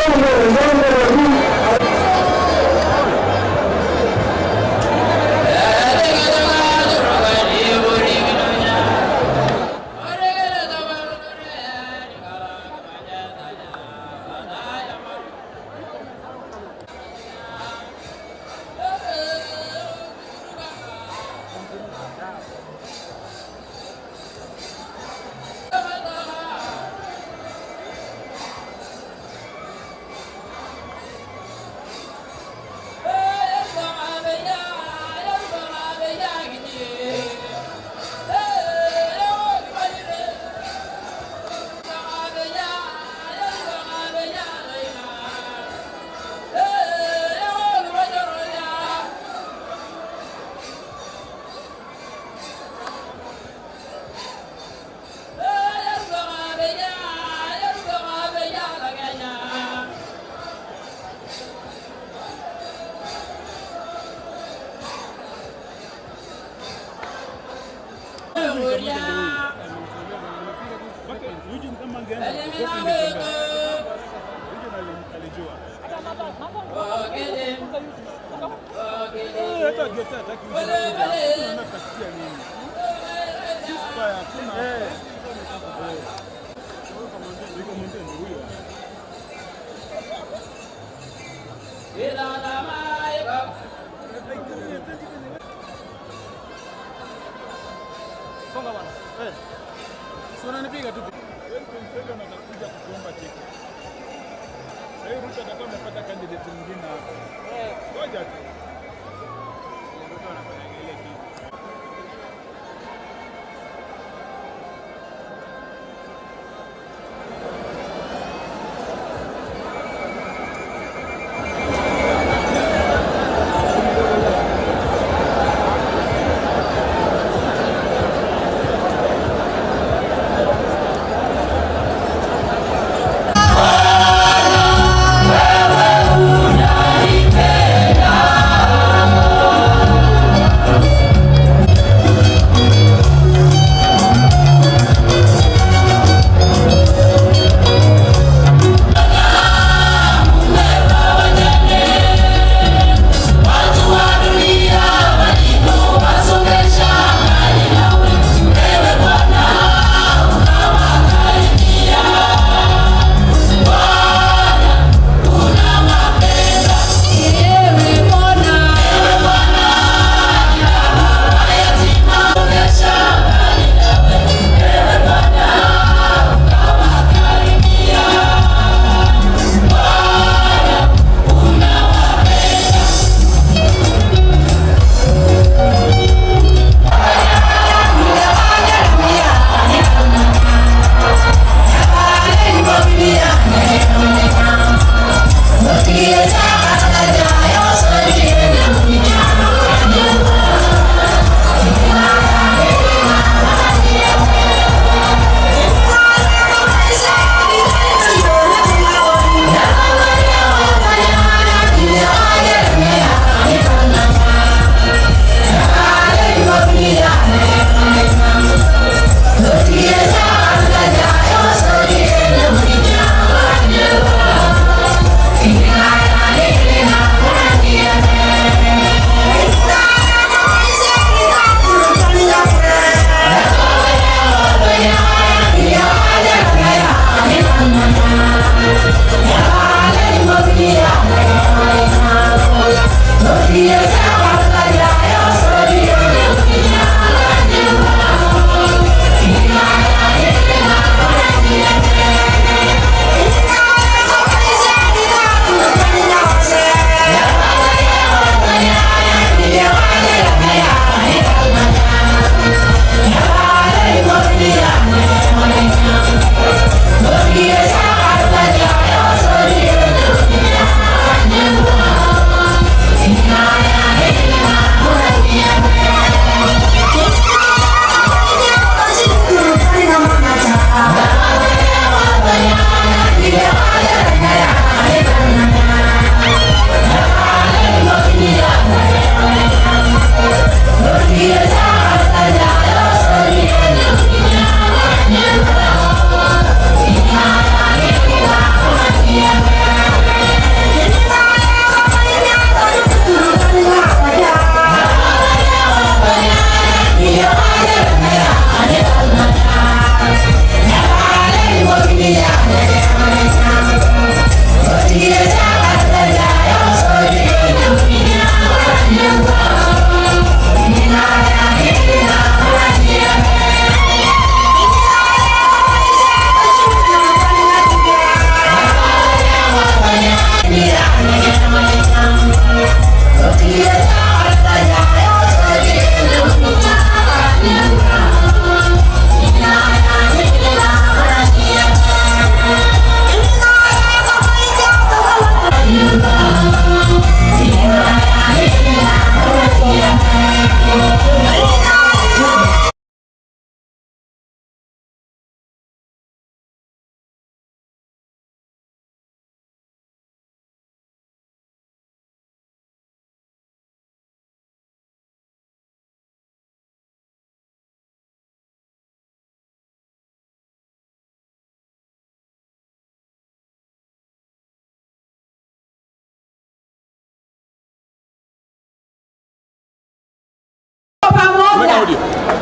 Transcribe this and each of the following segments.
Wewe unanipenda.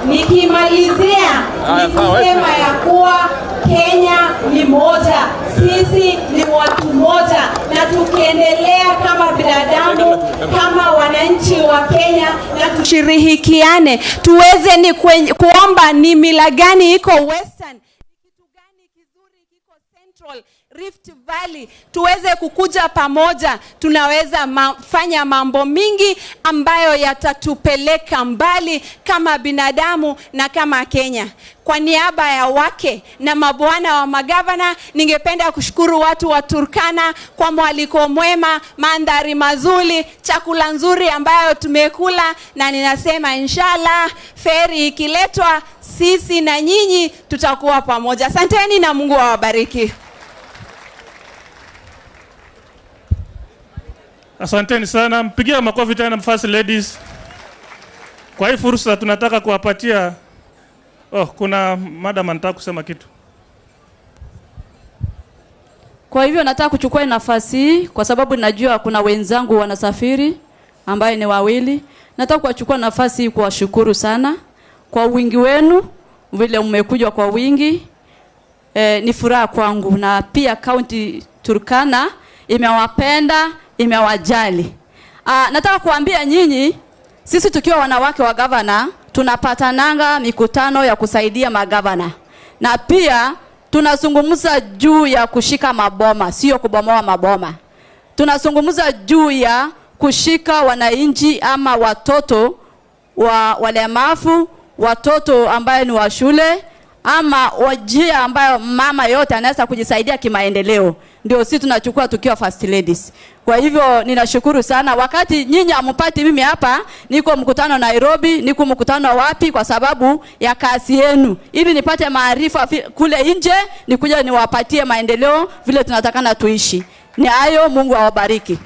Nikimalizia ni kusema ya kuwa Kenya ni moja, sisi ni watu moja, na tukiendelea kama binadamu, kama wananchi wa Kenya, na tushirikiane, tuweze ni kuomba ni mila gani iko Western, kitu gani kizuri kiko Central Rift Valley, tuweze kukuja pamoja, tunaweza fanya mambo mingi ambayo yatatupeleka mbali kama binadamu na kama Kenya. Kwa niaba ya wake na mabwana wa magavana, ningependa kushukuru watu wa Turkana kwa mwaliko mwema, mandhari mazuri, chakula nzuri ambayo tumekula, na ninasema inshallah feri ikiletwa, sisi na nyinyi tutakuwa pamoja. Asanteni na Mungu awabariki. Asanteni sana, mpigie makofi tena First Ladies. Kwa hii fursa tunataka kuwapatia. Oh, kuna madam anataka kusema kitu. Kwa hivyo nataka kuchukua nafasi hii kwa sababu najua kuna wenzangu wanasafiri ambaye ni wawili. Nataka kuchukua nafasi hii kuwashukuru sana kwa wingi wenu, vile mmekuja kwa wingi. Ni furaha kwangu, na pia County Turkana imewapenda, imewajali. Nataka kuambia nyinyi, sisi tukiwa wanawake wa gavana tunapatananga mikutano ya kusaidia magavana, na pia tunazungumza juu ya kushika maboma, sio kubomoa maboma. Tunazungumza juu ya kushika wananchi ama watoto wa walemavu, watoto ambayo ni wa shule, ama wajia ambayo mama yote anaweza kujisaidia kimaendeleo. Ndio sisi tunachukua tukiwa First Ladies. Kwa hivyo ninashukuru sana. Wakati nyinyi hamupati mimi hapa, niko mkutano Nairobi, niko mkutano wapi, kwa sababu ya kazi yenu, ili nipate maarifa kule nje, nikuja niwapatie maendeleo vile tunatakana tuishi. Ni hayo, Mungu awabariki.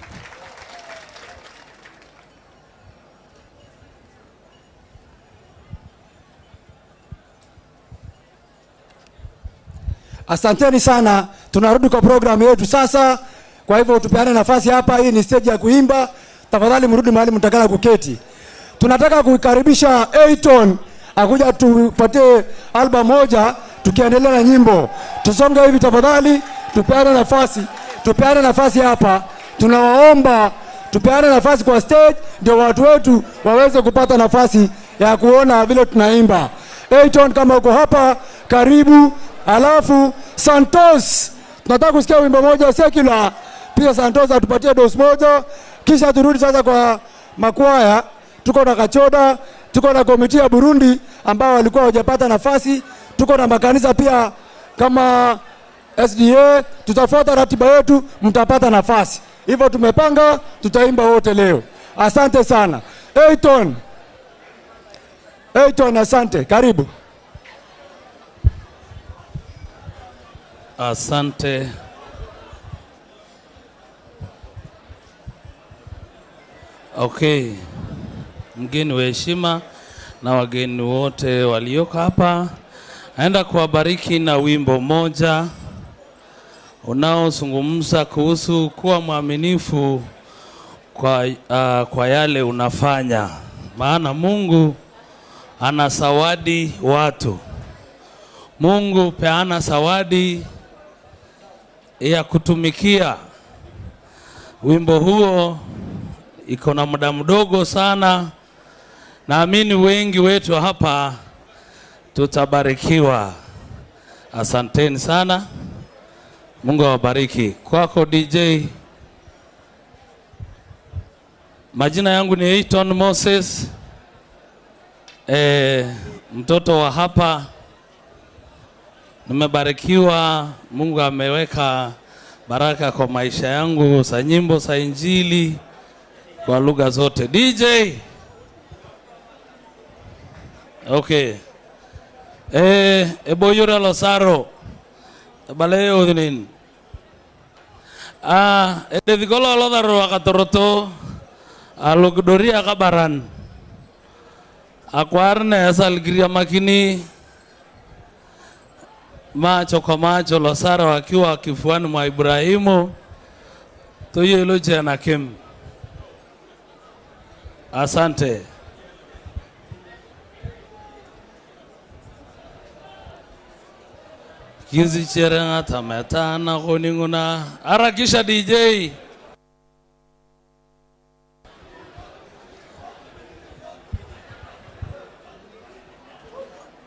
Asanteni sana. Tunarudi kwa programu yetu sasa. Kwa hivyo tupeane nafasi hapa, hii ni stage ya kuimba. Tafadhali mrudi mahali mtakala kuketi. Tunataka kuikaribisha Eiton akuja tupatie album moja tukiendelea na nyimbo. Tusonge hivi tafadhali, tupeane nafasi. Tupeane nafasi hapa. Tunawaomba tupeane nafasi kwa stage ndio watu wetu waweze kupata nafasi ya kuona vile tunaimba. Eiton, kama uko hapa karibu. Alafu Santos, tunataka kusikia wimbo moja secular. Pia Santos atupatie dose moja, kisha turudi sasa kwa makwaya. Tuko na Kachoda, tuko na komiti ya Burundi ambao walikuwa hawajapata nafasi, tuko na makanisa pia kama SDA. Tutafuata ratiba yetu, mtapata nafasi. Hivyo tumepanga, tutaimba wote leo. Asante sana Eiton. Eiton, asante, karibu. Asante. Okay, mgeni wa heshima na wageni wote walioko hapa, naenda kuwabariki na wimbo moja unaozungumza kuhusu kuwa mwaminifu kwa yale unafanya, maana Mungu anasawadi watu. Mungu peana zawadi ya kutumikia. Wimbo huo iko na muda mdogo sana, naamini wengi wetu hapa tutabarikiwa. Asanteni sana, Mungu awabariki. Kwako DJ. Majina yangu ni Eiton Moses, mtoto wa hapa. Nimebarikiwa, Mungu ameweka baraka kwa maisha yangu za nyimbo za Injili kwa lugha zote. DJ. Okay. Eboyura Losaro. Baleo udinin. Edithikolo lodaro akatoroto alogdoria kabaran. Akwarne asalgiria makini macho kwa macho Losaro akiwa kifuani mwa Ibrahimu. Toyeloje na Kim. Asante. Kizicherenga tametana koninguna. Harakisha DJ.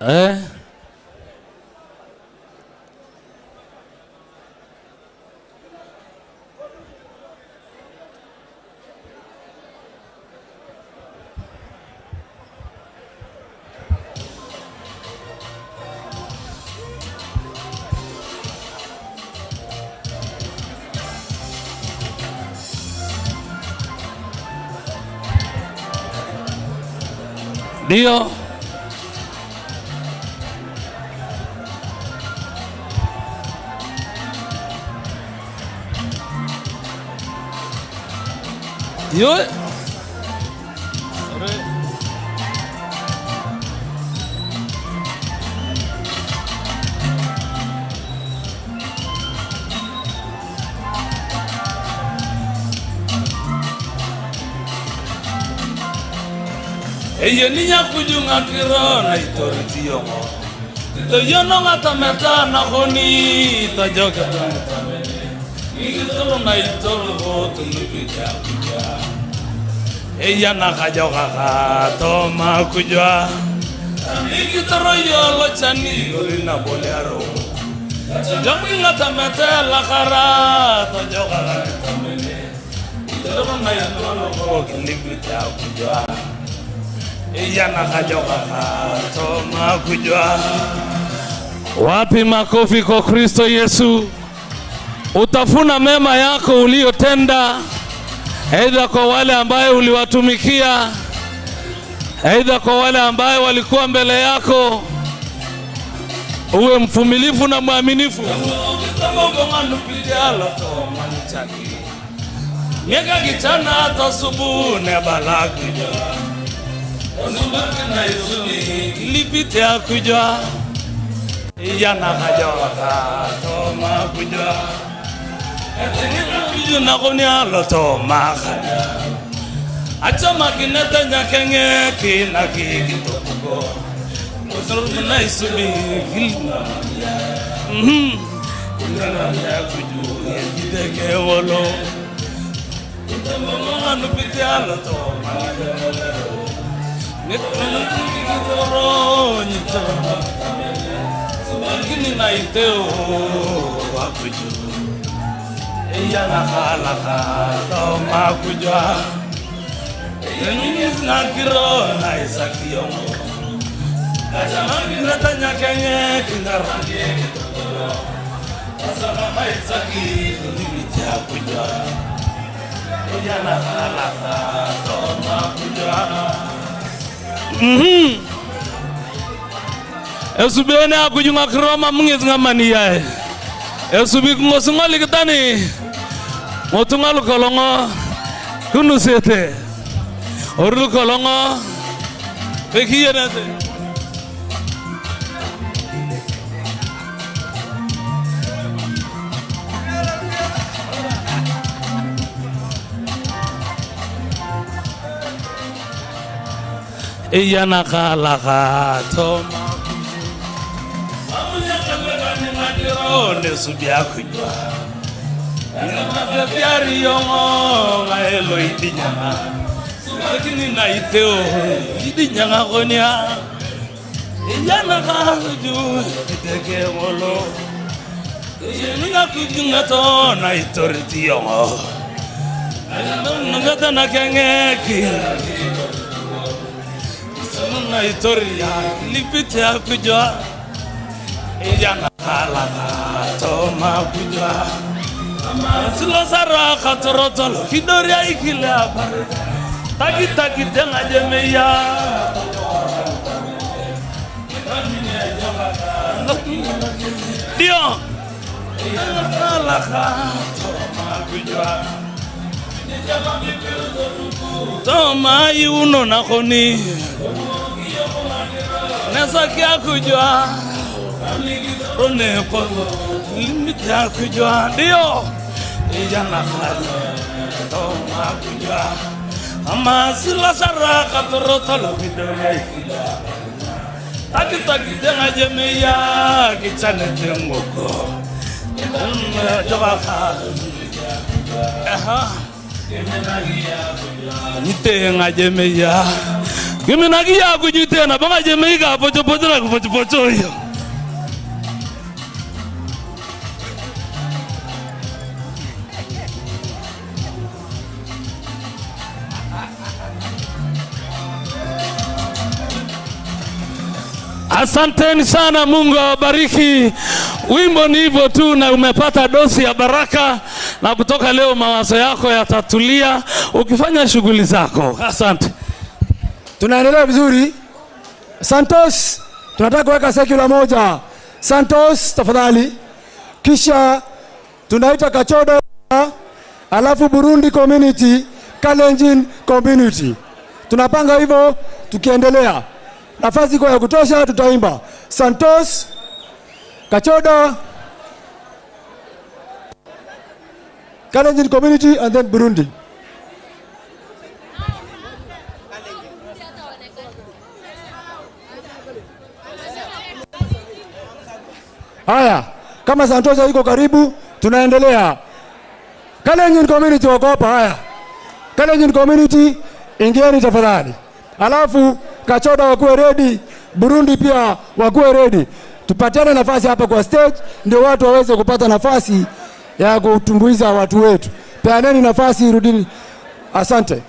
Eh? Ndio. Yo. Eye ninya kujunga kirona itoriti yongo. To yono ngata meta na khoni to joga tamene. Igitoro na itoro tunupita kuja. Eya na kajoga ka to makujwa. Igitoro yolo chani gorina bolearo. Jogi ngata meta la khara to joga tamene. Itoro na itoro tunupita kuja. Wapi makofi kwa Kristo Yesu? Utafuna mema yako uliyotenda, aidha kwa wale ambaye uliwatumikia, aidha kwa wale ambaye walikuwa mbele yako. Uwe mvumilivu na mwaminifu. Miaka kichana atasubu ne balakuja. Lipite akujwa yana kajoka toma kujwa etingi na konya loto makanya achama kineta nyakenge kina kitokugo osoro na isubi kilna kulana kuju yedeke wolo itamonga nupite loto makanya Esubene akujunga kroma mungezi ngamani yae. Esubi ngosingo likitani. Ngotunga lukolongo kunusete. Oru kolongo pekiyenete. Iyana kala toma subia kujwa piari yongo ngaelo idinyanga lakini na iteo idinyanga konya iyana kaju iteke ngolo yeninga kujunga to na itoriti yongo ngata na kenge na itoria lipite akujwa iyana kala toma kujwa silo sara khatorotolo kidoria ikile apare taki taki tenga jemeya dio iyana kala toma kujwa toma yuno na khoni nesa kujwa rone ko limita kujwa ndio ijana khali toma kujwa ama sila sara khatorotolo kidoria Taki tenga jemeya kichane tengoko. Nitenga jemeya. Kiminagia kujitena banga jemeika pocho pocho na pocho pocho hiyo. Asanteni sana, Mungu awabariki. Wimbo ni hivyo tu, na umepata dosi ya baraka, na kutoka leo mawazo yako yatatulia ukifanya shughuli zako. Asante. Tunaendelea vizuri. Santos, tunataka kuweka secular moja. Santos tafadhali. Kisha tunaita Kachodo, alafu Burundi community, Kalenjin community. Tunapanga hivyo tukiendelea. Nafasi iko ya kutosha, tutaimba. Santos, Kachoda, Kalenjin community and then Burundi. Haya, kama Santos yuko karibu, tunaendelea. Kalenjin community wako hapa. Haya, Kalenjin community ingieni tafadhali. Alafu Kachoda wakuwe ready, Burundi pia wakuwe ready. Tupatiane nafasi hapa kwa stage ndio watu waweze kupata nafasi ya kutumbuiza watu wetu. Peaneni nafasi, rudini. Asante.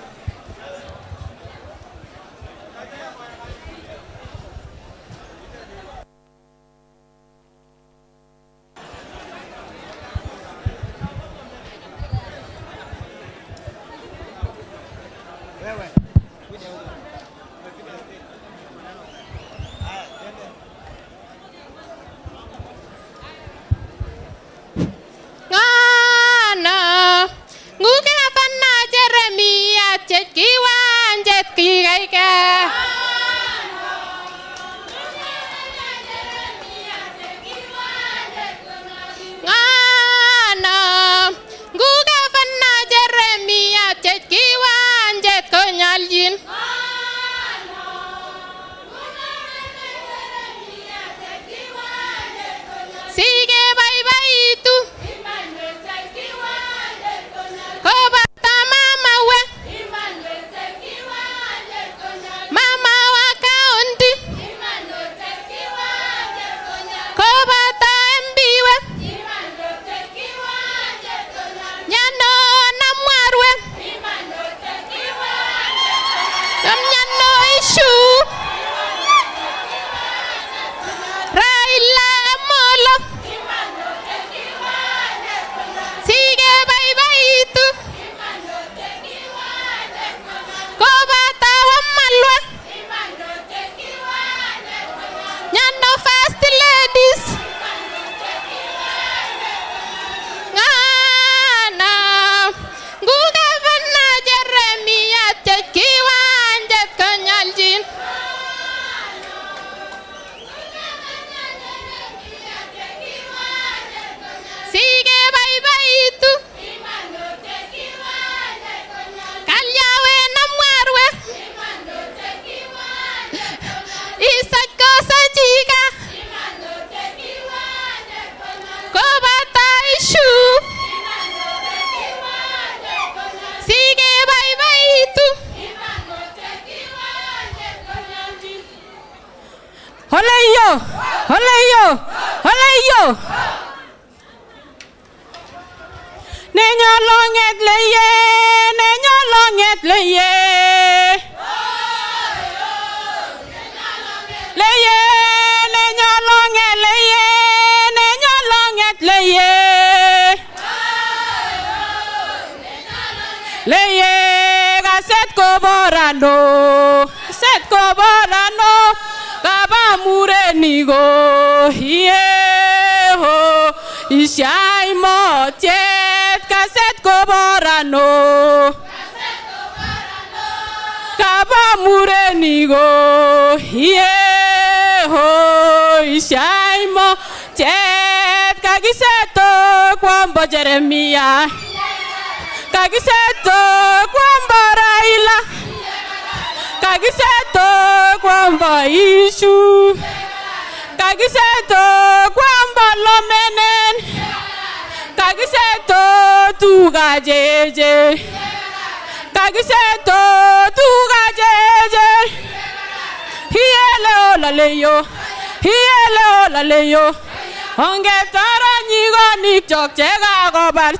Jeremia kakiseto kwamba Raila kakiseto. Kakiseto kwamba ishu. Kakiseto kwamba lomenen. Kakiseto tuga jeje. Kakiseto tuga jeje. Hiele olaleyo. Hiele olaleyo. Ongetara nyigonik chok chekakobar.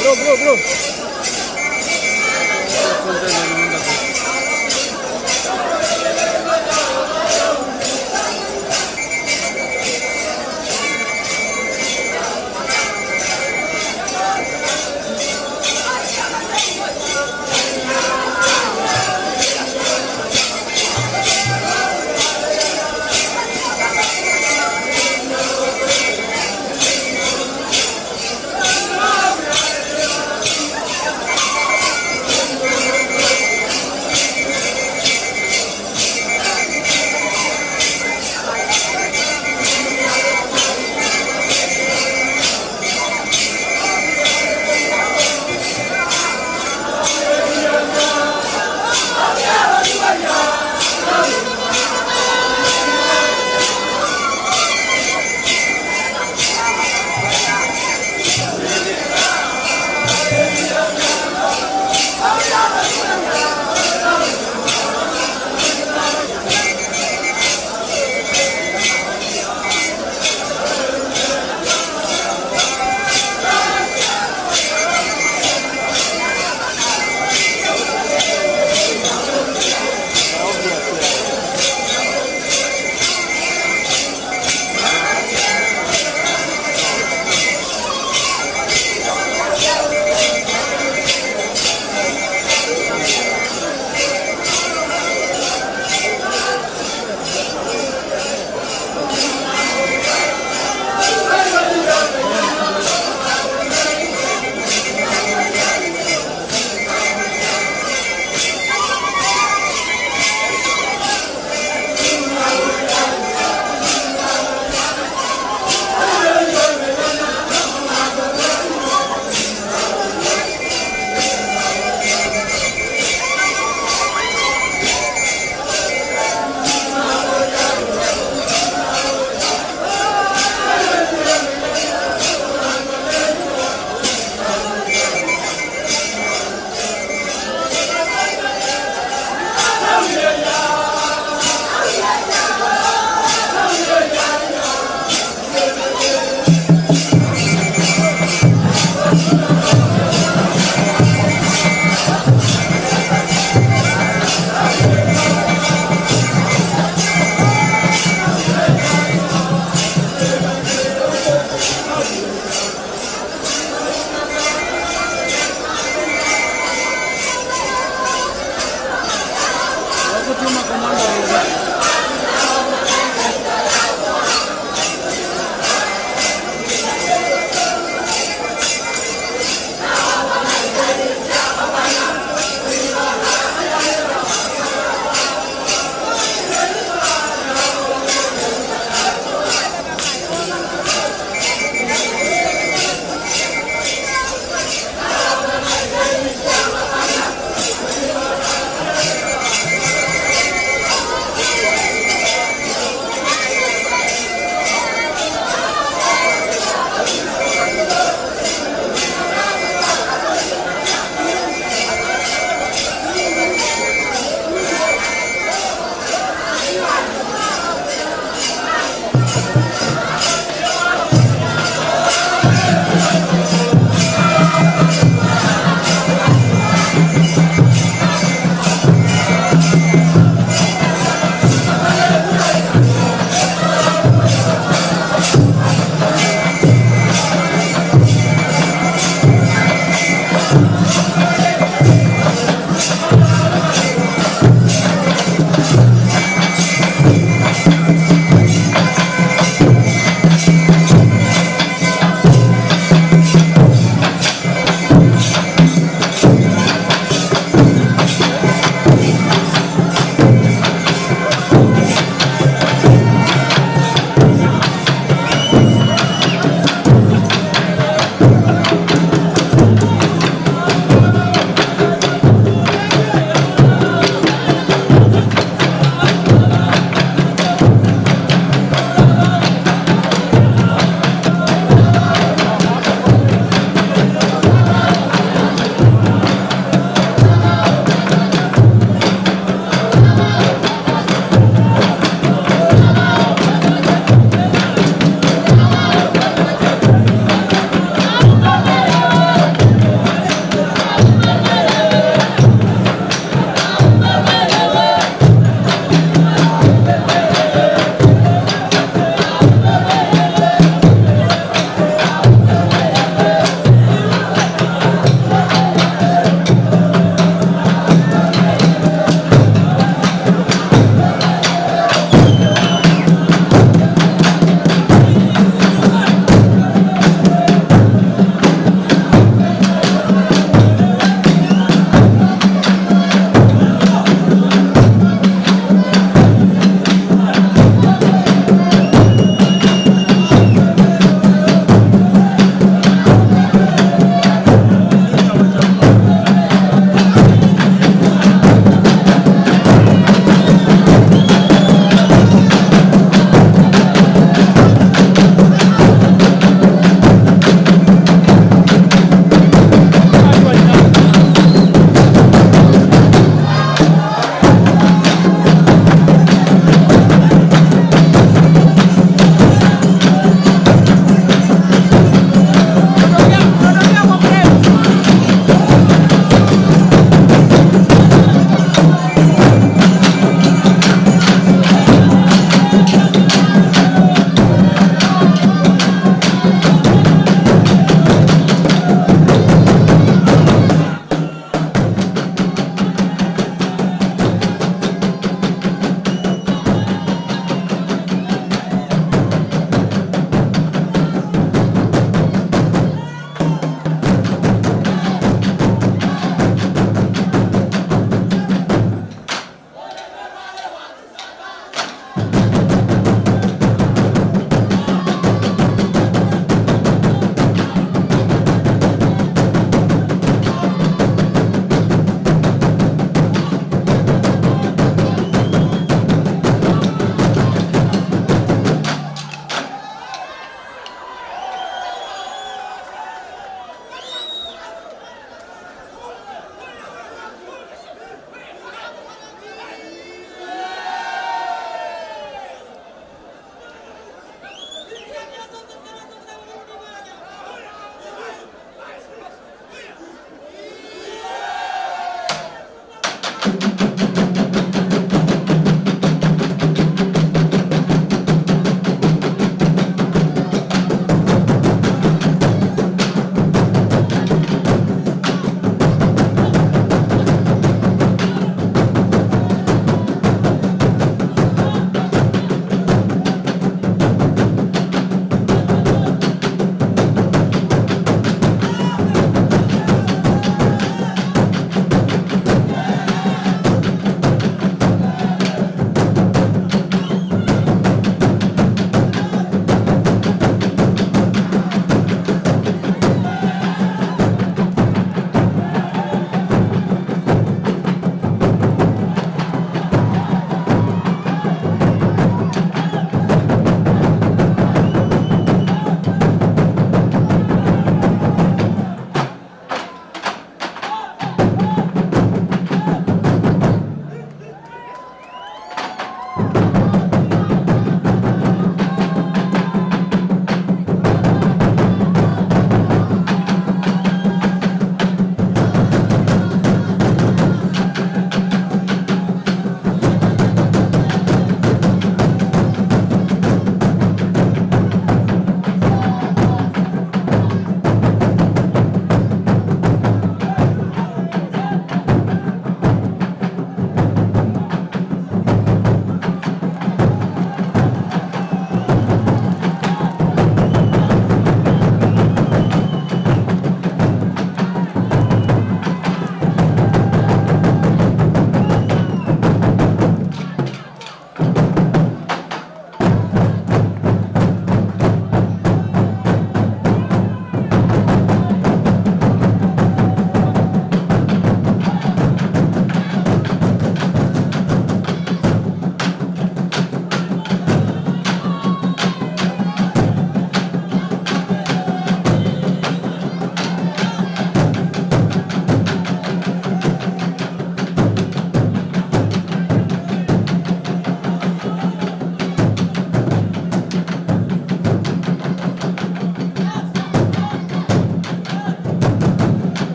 Bro, bro, bro.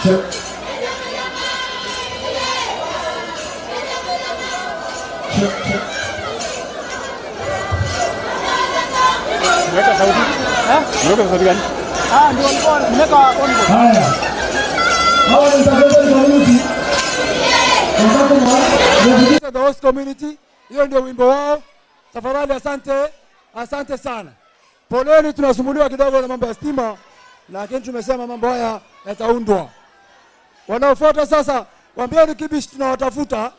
Check. Check, check. Weka sauti. Weka sauti gani? Ah, ndio walikuwa nimeweka on. Haya. Hawa ni Interfaith Community. The host community, hiyo ndio wimbo wao. Tafadhali asante, asante sana. Poleni, tunasumbuliwa kidogo na mambo ya stima, lakini tumesema mambo haya yataundwa. Wanaofuata sasa, waambieni Kibish tunawatafuta.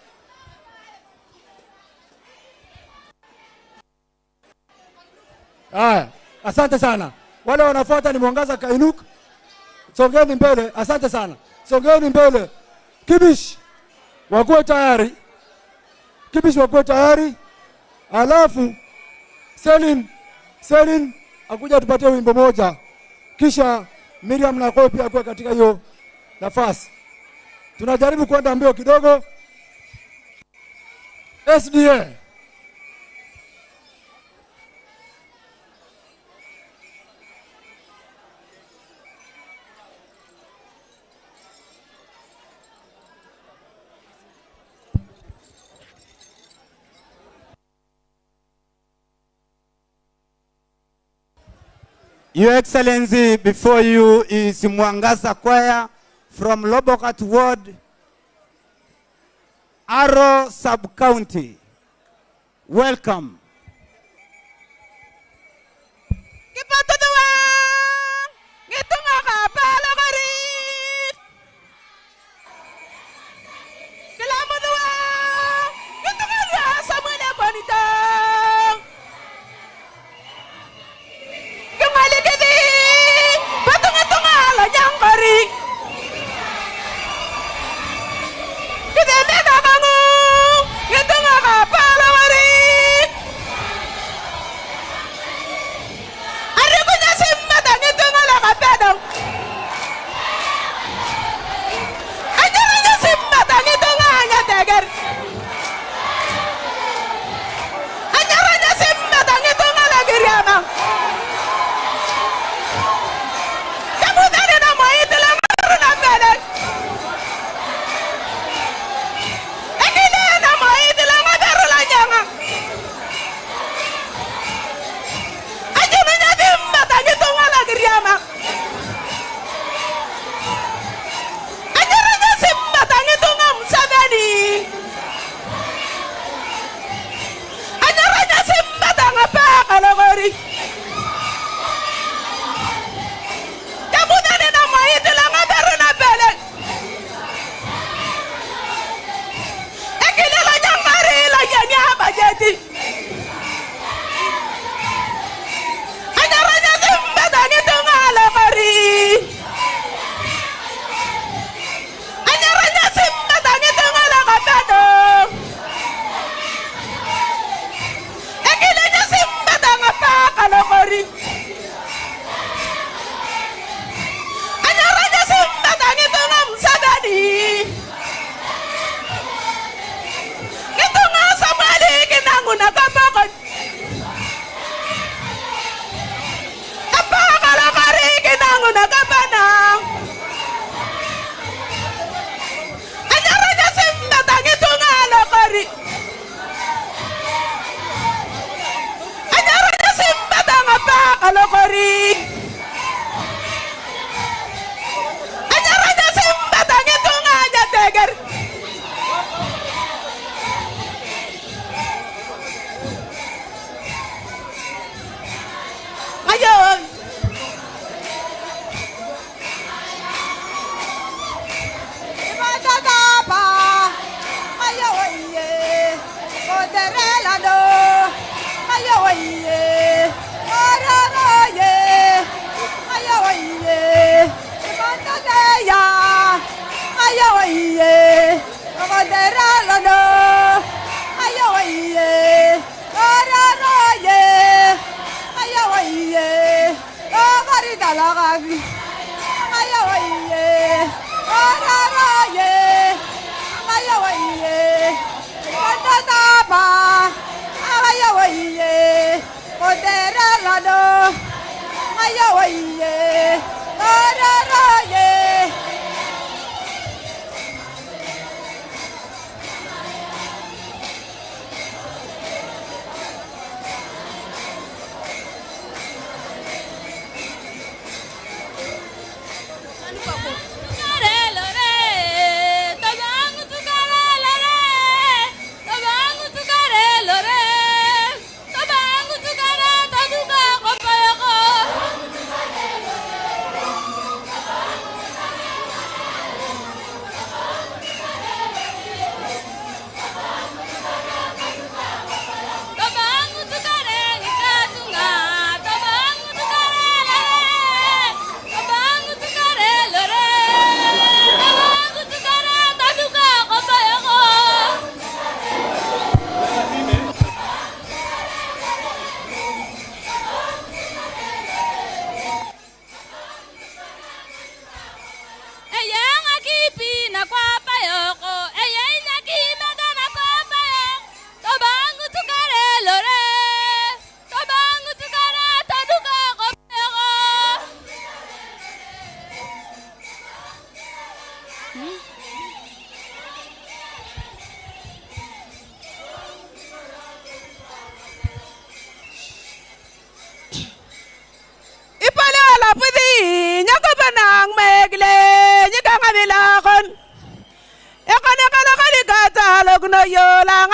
Haya, asante sana. Wale wanafuata ni Mwangaza Kainuk. Songeni mbele, asante sana. Songeni mbele. Kibish wakuwe tayari. Kibish wakuwe tayari. Alafu Selin akuja tupatie wimbo moja. Kisha Miriam Nakoi pia akuwe katika hiyo nafasi. Tunajaribu kwenda mbio kidogo. SDA. Your Excellency, before you is Mwangaza Choir from Lobokat Ward, Aro Sub-County. Welcome.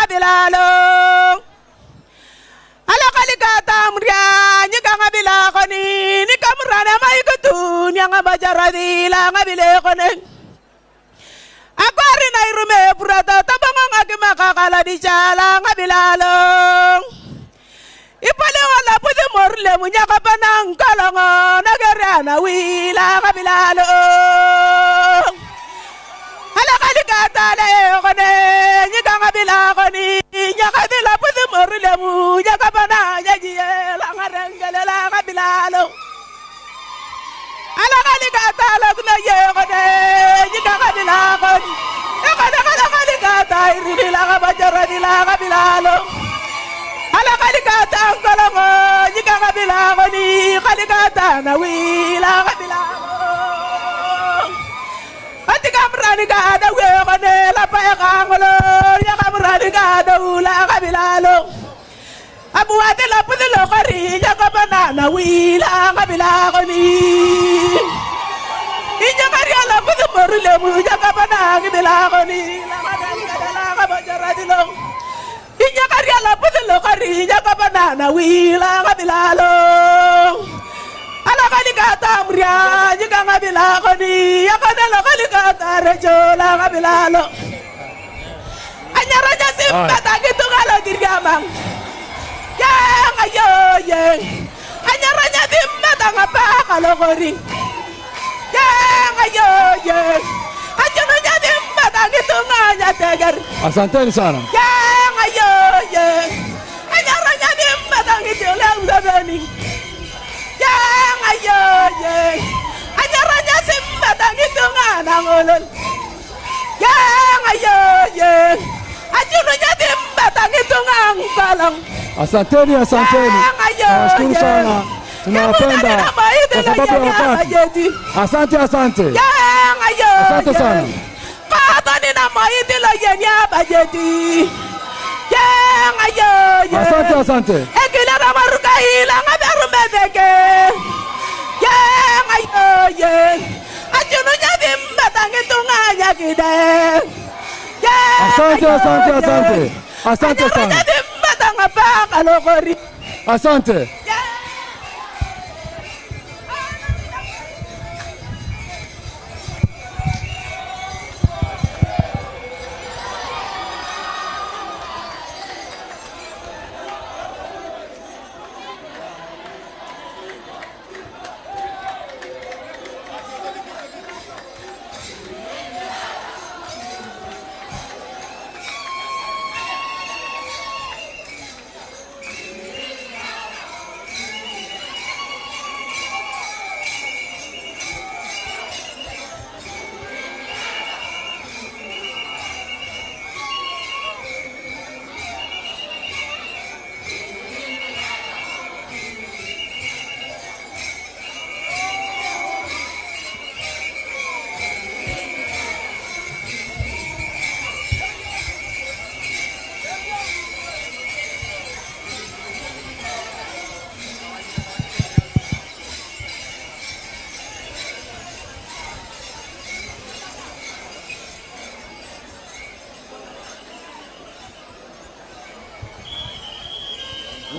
Bilalo Ala kalika tamria nyika ngabila koni nikamrana maikutu nyanga bajaradi la ngabile kone Akwari na irume purata tabanga ngakimakakala dichala ngabilalo Ipale wala puti morle munyaka panang kalongo nagerana wila ngabilalo Ala kalika tale kone nyika ngabila koni nyaka bila puti morle munyaka panang yajiela ngarengele la ngabilalo Ala kalika tale kuna ye kone nyika ngabila koni ekone kala kalika tairi la ngabajara la ngabilalo Ala kalika tangkolongo nyika ngabila koni kalika tana wila ngabilalo Atika mrani ka da we kone la pa kangolo nyaka mrani ka da ula ngabilalo Abu ate la puti lo kari nyaka banana wila ngabila koni Inya kari ala puti morule mu nyaka banana ngabila koni la ngabila la ngabajara dilo Inya kari ala puti lo kari nyaka banana wila ngabilalo Ala kalika tamria nyika ngabila koni yakana la kalika tarejo la ngabilalo Anyaranya simba tagitu ngalo dirgamang Yang ayo ye Anyaranya simba tangapa kalau kori Yang ayo ye Anyaranya simba tagitu nganya tegar Asanteni sana. Yang ayo ye Anyaranya simba tagitu lang Yang ayo ye Anyaranya simba tagitu nganangolol Yang ayo ye Anyaranya simba tagitu ngangpalang Asanteni, asanteni. Nawashukuru sana. Tunawapenda kwa sababu ya wakati. Asante, asante. Asante sana. Asante, asante. Asante, asante, asante. Asante sana. Asante.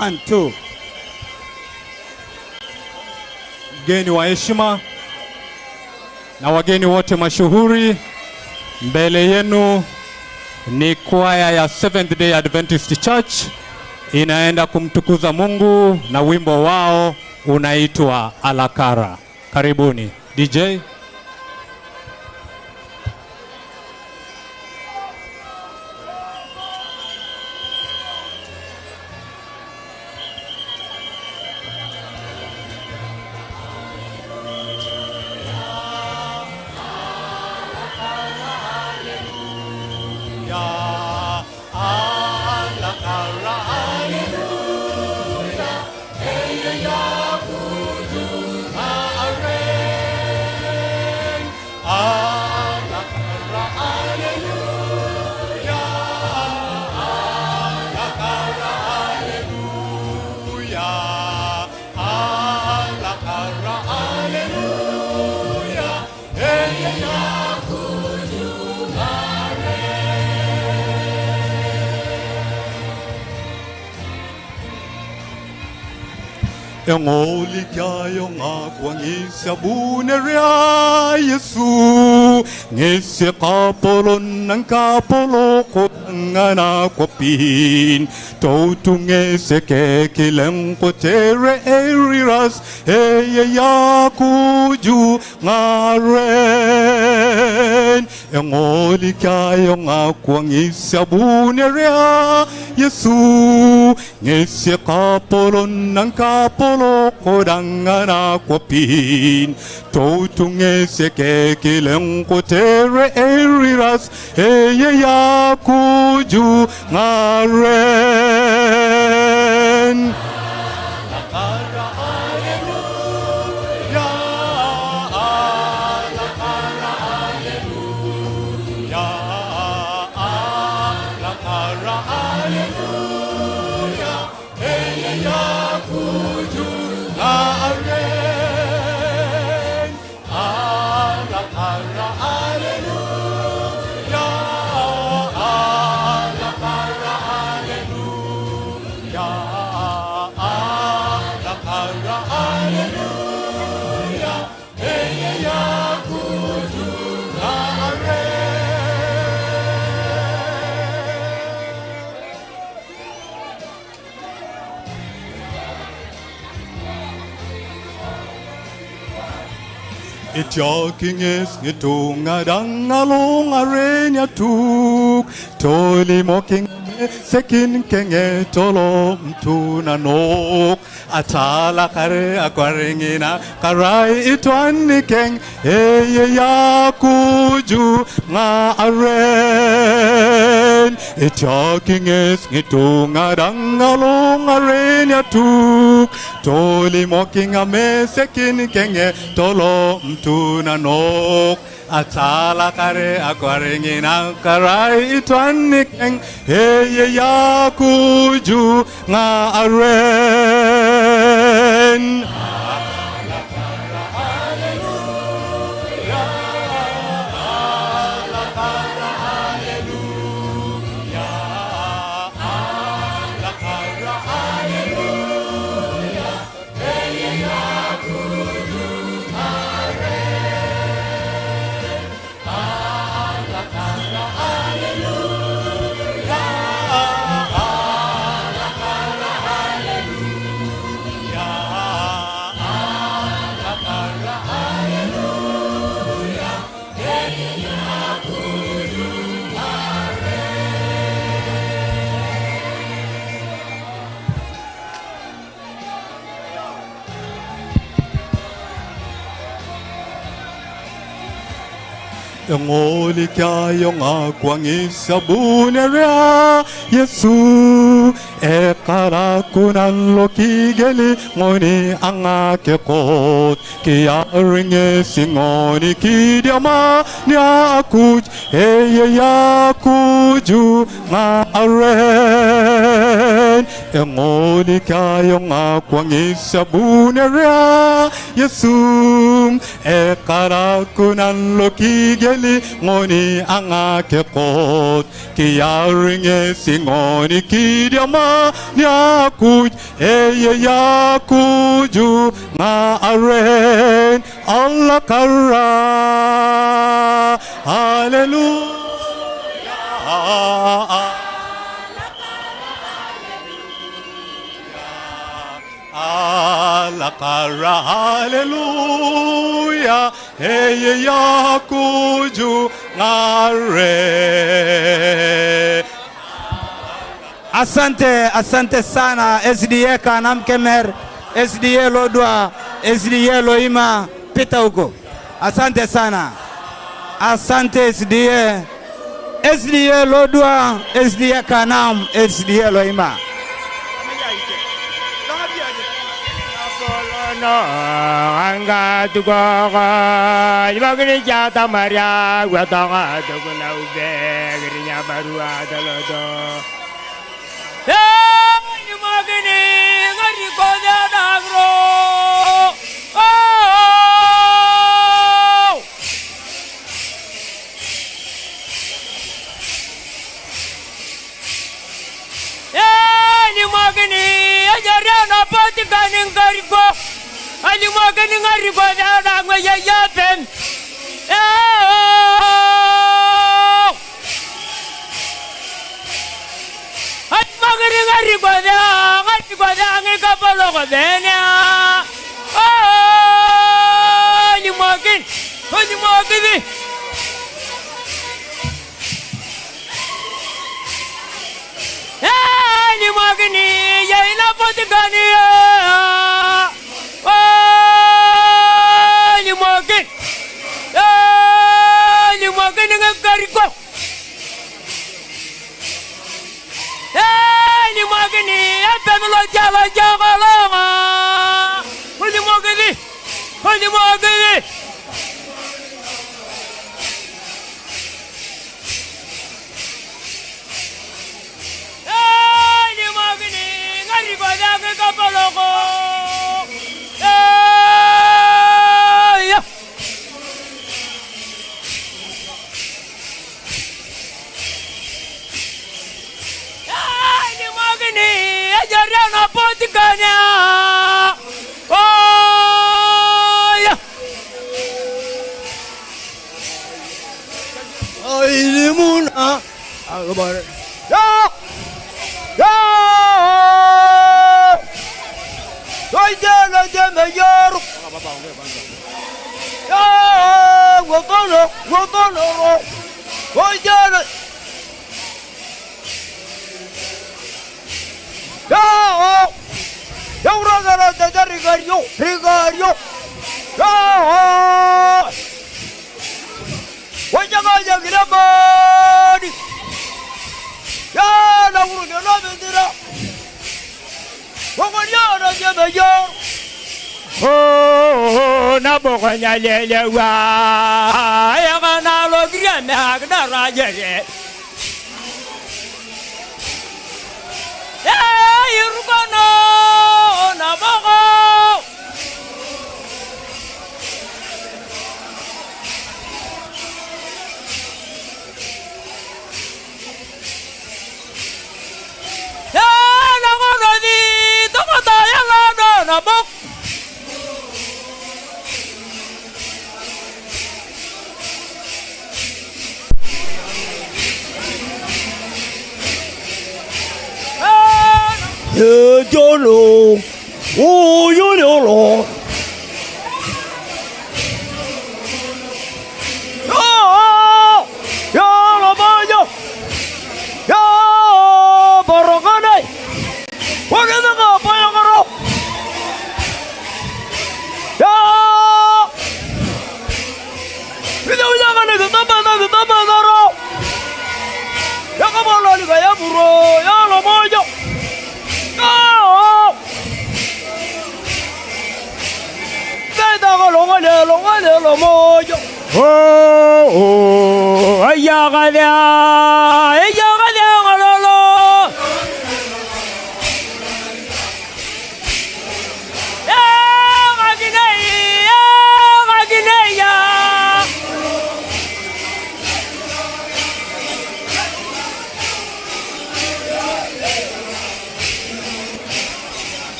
One, two. Mgeni wa heshima na wageni wote mashuhuri, mbele yenu ni kwaya ya Seventh Day Adventist Church inaenda kumtukuza Mungu na wimbo wao unaitwa Alakara. Karibuni DJ. Hallelujah. Engoli kyayo ngakwangisa buneria Yesu ngisi kapolo ng kapolo ko ngana kwapin totunge seke kileng ko tere eriras eye yakuju ngaren. Engoli kyayo ngakwangisa buneria Yesu ngisi kapolo ng kapolo kodangana kwapin totunge seke kileng ko tere eriras eye yakuju ngaren. Ityaking is ngitunga dangalong arenya tuk toli moking sekin kenge tolo mtunanok atala kare akwaringina karai itwani keng eye yakuju nga aren. Ityaking is ngitunga dangalong arenya tuk toli moking ame sekin kenge tolo mtunanok atala kare akwaringina karai itwani keng eye yakuju nga aren. Ngoli kyayo ngakwangisa buneria Yesu ekarakunan lokigeli ngoni angakekot kiaringe singoni kidiama nyakuj eye yakuju nga aren. Ngoli kyayo ngakwangisa buneria Yesu ekarakunan lokigeli ngoni angakekot kiaringe singoni kidiama nyakuj eye yakuju nga aren. Allah kara hallelujah. Allah kara hallelujah eye yakuju ngare. Asante, asante sana SDA Kanamkemer, SDA Lodwar, SDA Loima, pita huko. Asante sana. Asante SDA. SDA Lodwar, SDA Kanam, SDA Loima. Anga tugogo, ibagini jata maria, guatonga tuguna ube, girinya barua talodo. Ibagini ngari koda dagro. Oh! Ibagini ajaria na pati kaning kariko. Alimwakini ngariko dangwe ya yapen. Alimwakini ngariko dangwe kapolo bena. Alimwakini, alimwakini. Alimwakini ya inapatikani. Alimwakini, alimwakini ngariko. Alimwakini apemelo jala jala. Alimwakini, alimwakini. Alimwakini ngariko dangwe kapoloko.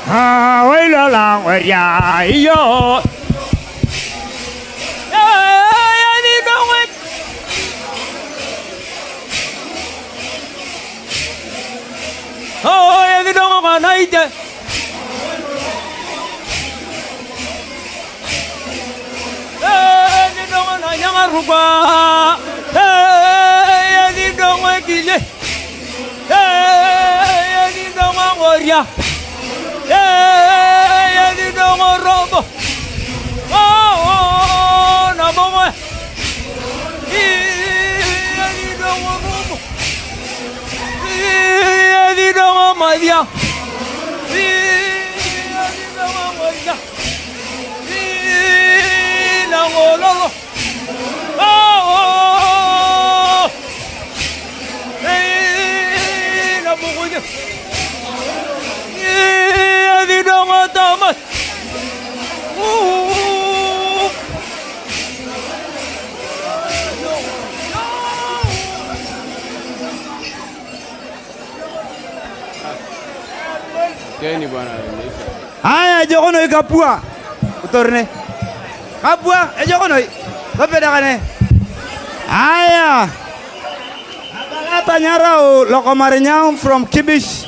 啊，为了让我呀哟。Oh, ya didongo kana ije. Eh, didongo na nyanga ruba. Eh, ya didongo kile. Eh, ya didongo ngoria. Eh, ya didongo robo. Oh, na bongo. Eh, ya didongo robo. Didongo madia. Didongo madia. Nangololo. Oh. Na bugunya. Didongo tamat. Haya jogono ikapua utorne kapua ejogono lopedakane. Haya abalata nyarao Lokomarinyang from Kibish.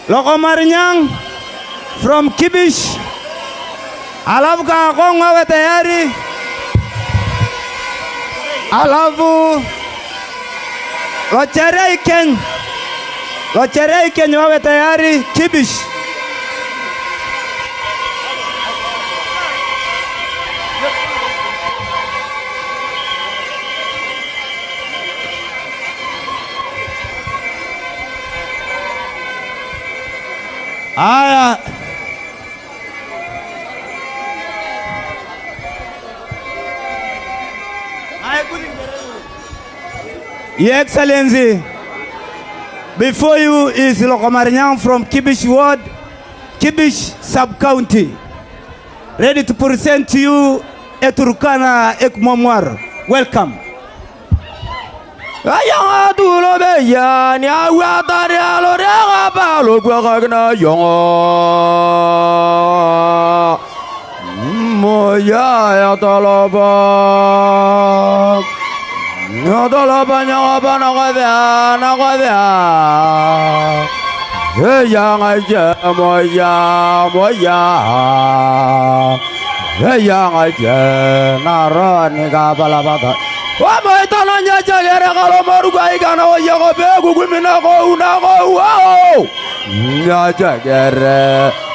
Lokomarinyang from Kibish. Alafu Kaakong wawe tayari. Alafu Lochere Ikeny. Lochere Ikeny wawe tayari Kibish. Aya. Your Excellency, before you is Lokomarinyang from Kibish Ward, Kibish Sub-County, ready to present to you Eturkana Ekmomwar. Welcome.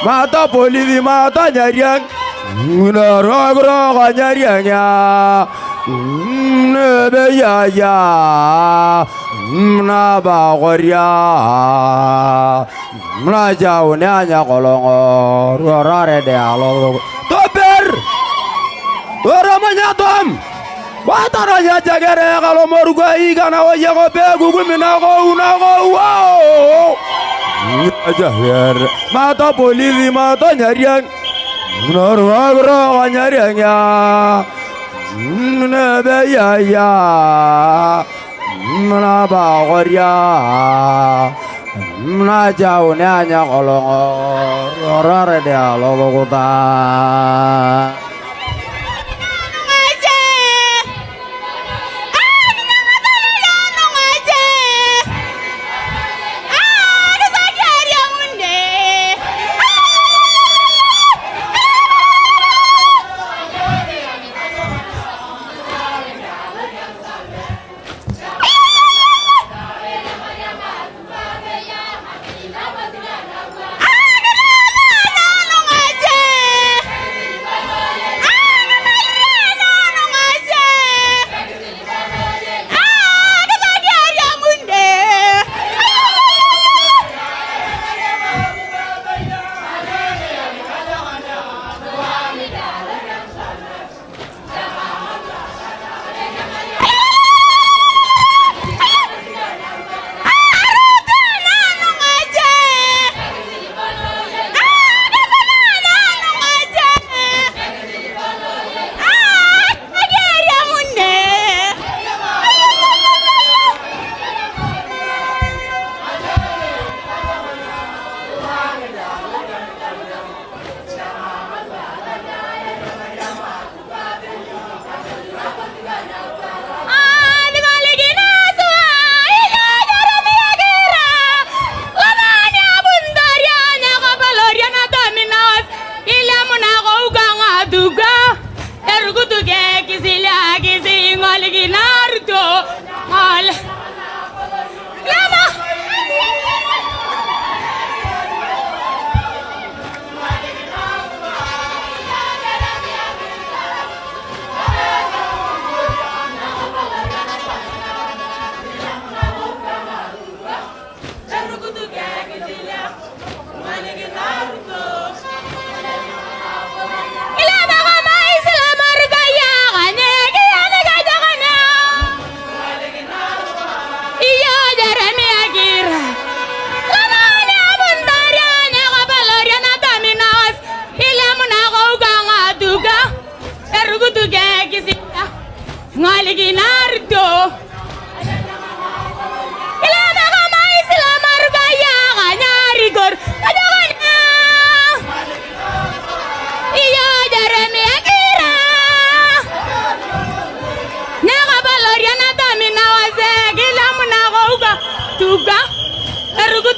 Mata polisi mata nyariang nyariangnya nebe ya ya na ba goria na jau nya kolongo rorare de alo toper oramanya tom watara nya jagere kalo moruga igana oye go be gugumina go una go wow jaher mata polisi mata nyariang norwa nyariangnya nebe ya ya na ba goria na jau nya kolongo rorare de alo kota. Ah!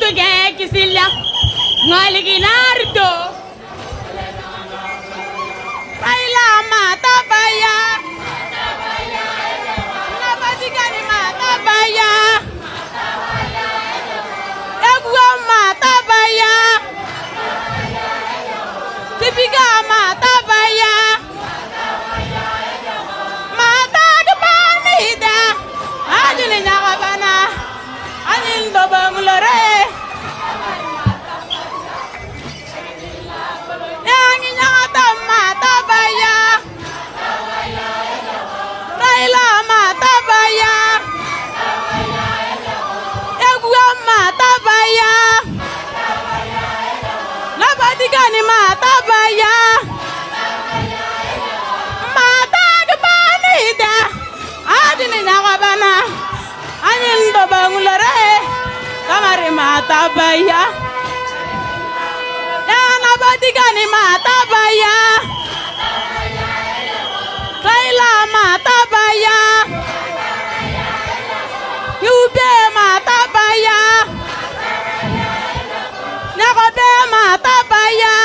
Tuge kisila Ngaliginardo Raila matabaya Nabadigani matabaya Egwa matabaya Tipiga matabaya Matagbanida Ajili nyakabana Anil dobanglore Yangi nyakata matabaya Raila matabaya Egwa matabaya Nabadigani matabaya Matagbanida Ajili nyakabana Anil dobanglore Kamari matabaya Nabadigani matabaya Raila matabaya Yube matabaya Nyakobe matabaya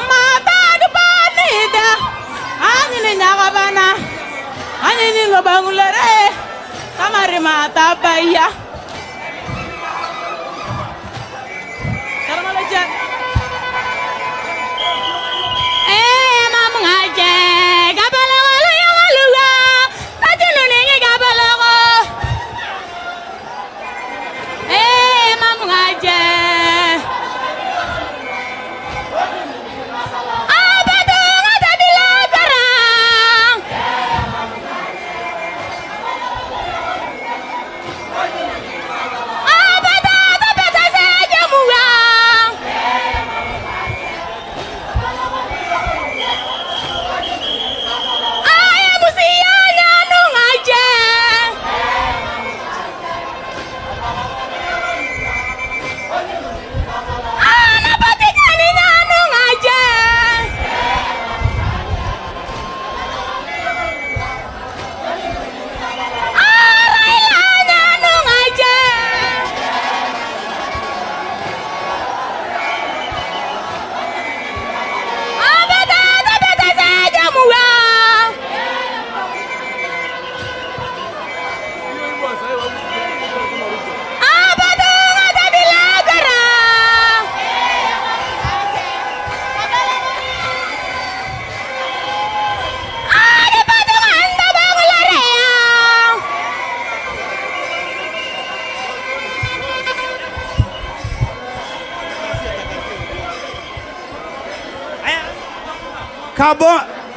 Matagbanida Anini nyakabana Anini lobangulere Kamari matabaya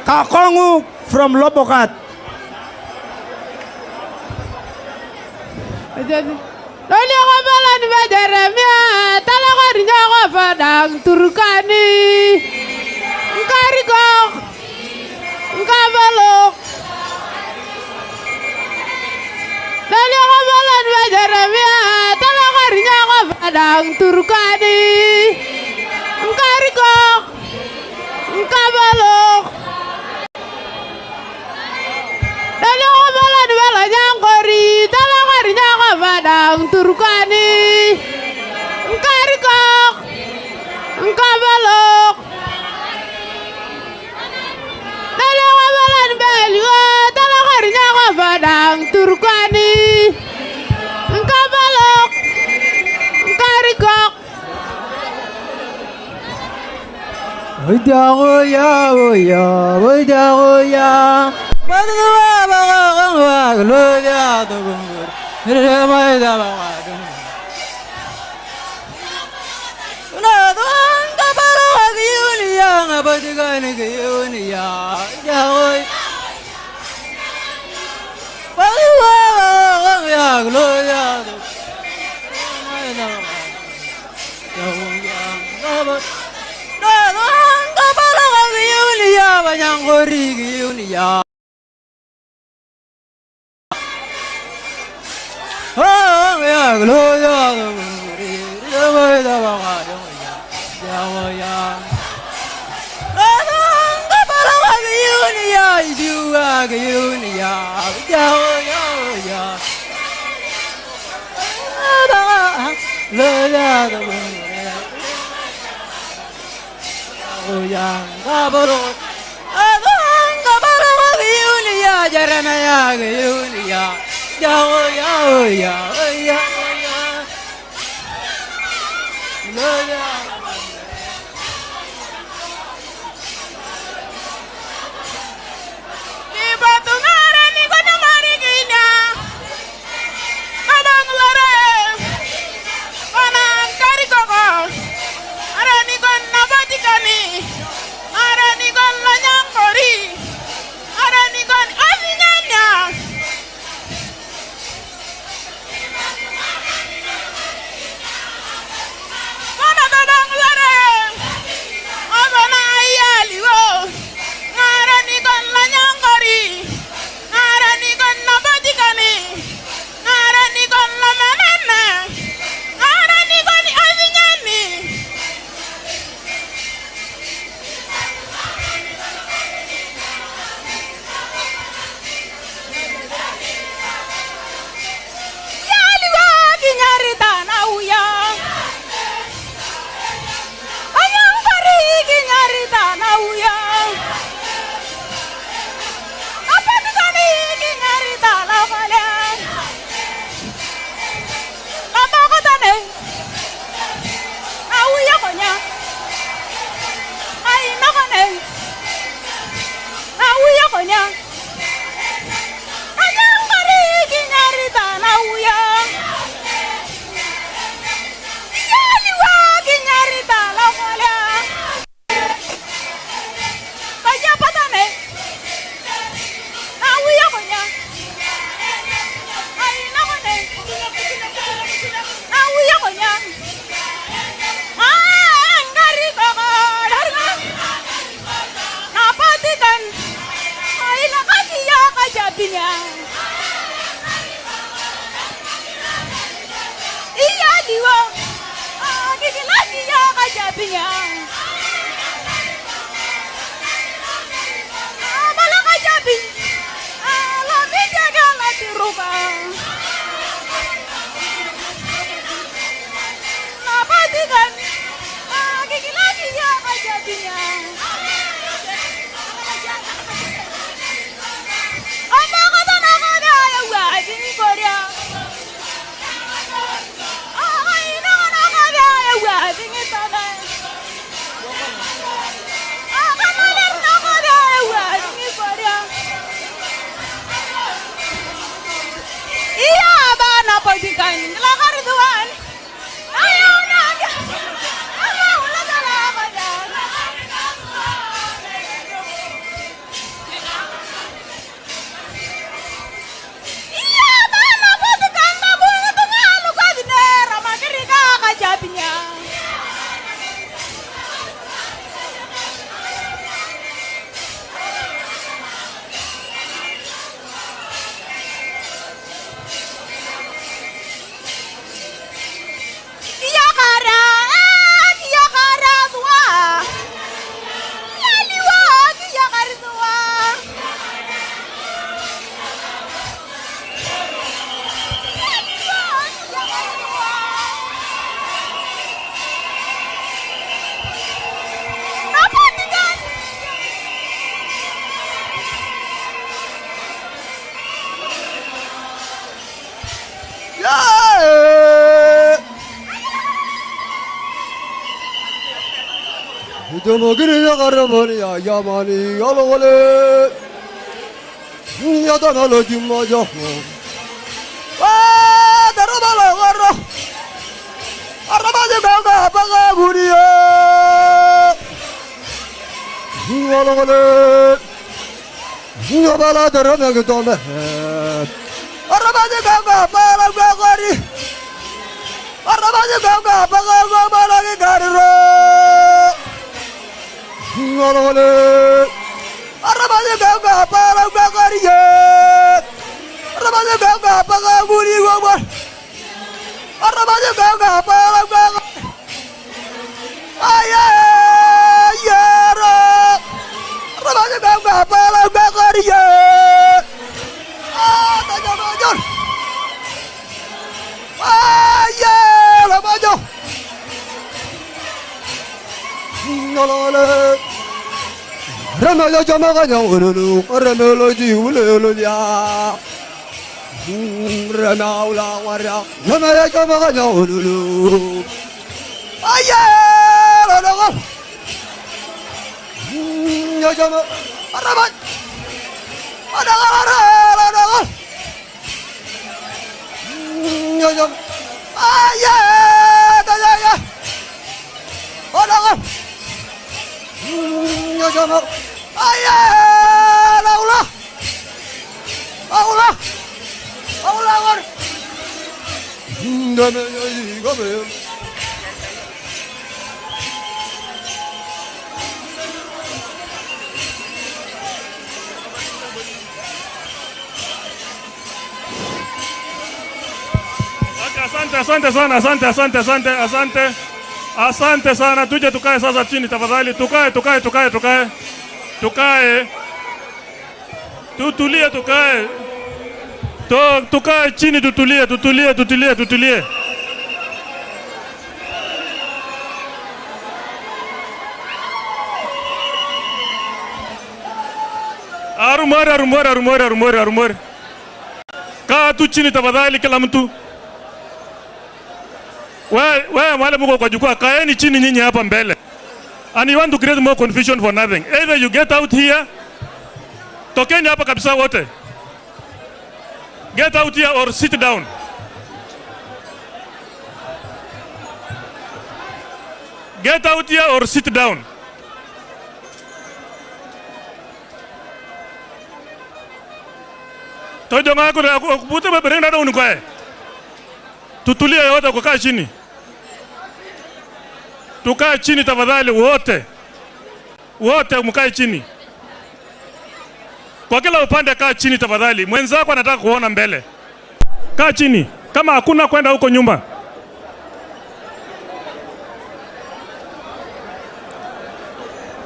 Kakongu from Lobokat. Turkani, Nkarikok, Nkabalok. Turkani, Nkarikok, Nkabalok. Turkani, Nkarikok, Nkabalok. Turkani, Nkabalok, Nkarikok. Ay, Ngolole Remelo jama ga ululu remelo ji ululu ya Remaula wara remelo jama ga ululu Aye la la Ya jama araba Ada la la la Ya jama Aye da ya ya Ada Ya jama Aye laula Aula Aula war Okay, asante, asante sana, asante, asante, asante, asante. Asante sana. Tuje tukae sasa chini tafadhali. Tukae, tukae, tukae, tukae. Tukae. Tutulie, tukae. Tukae chini, tutulie, tutulie, tutulie, tutulie. Arumori, arumori, arumori, arumori, arumori. Kaa tu chini tafadhali kila mtu. Wewe wale mko kwa jukwaa, kaeni chini nyinyi hapa mbele. And you want to create more confusion for nothing. Either you get out here, tokeni hapa kabisa wote. Get out here or sit down. Get out here or sit down. Tojo ngako na kubuta beberenda na unukae. Tutulie wote kukaa chini. Tukae chini tafadhali wote. Wote mkae chini. Kwa kila upande kaa chini tafadhali. Mwenzako anataka kuona mbele. Kaa chini. Kama hakuna kwenda huko nyuma.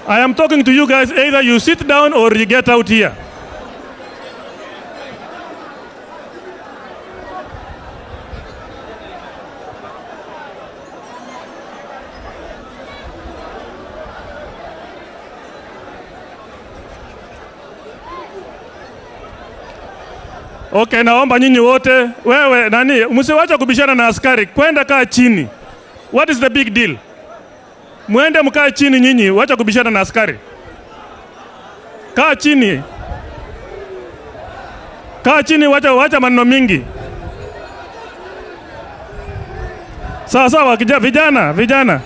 I am talking to you guys, either you sit down or you get out here. Okay, naomba nyinyi wote, wewe nani, msiwache kubishana na askari, kwenda kaa chini. What is the big deal? Muende mkae chini nyinyi, wacha kubishana na askari. Kaa chini. Kaa chini, wacha maneno mingi. Sawa sawa, vijana, vijana.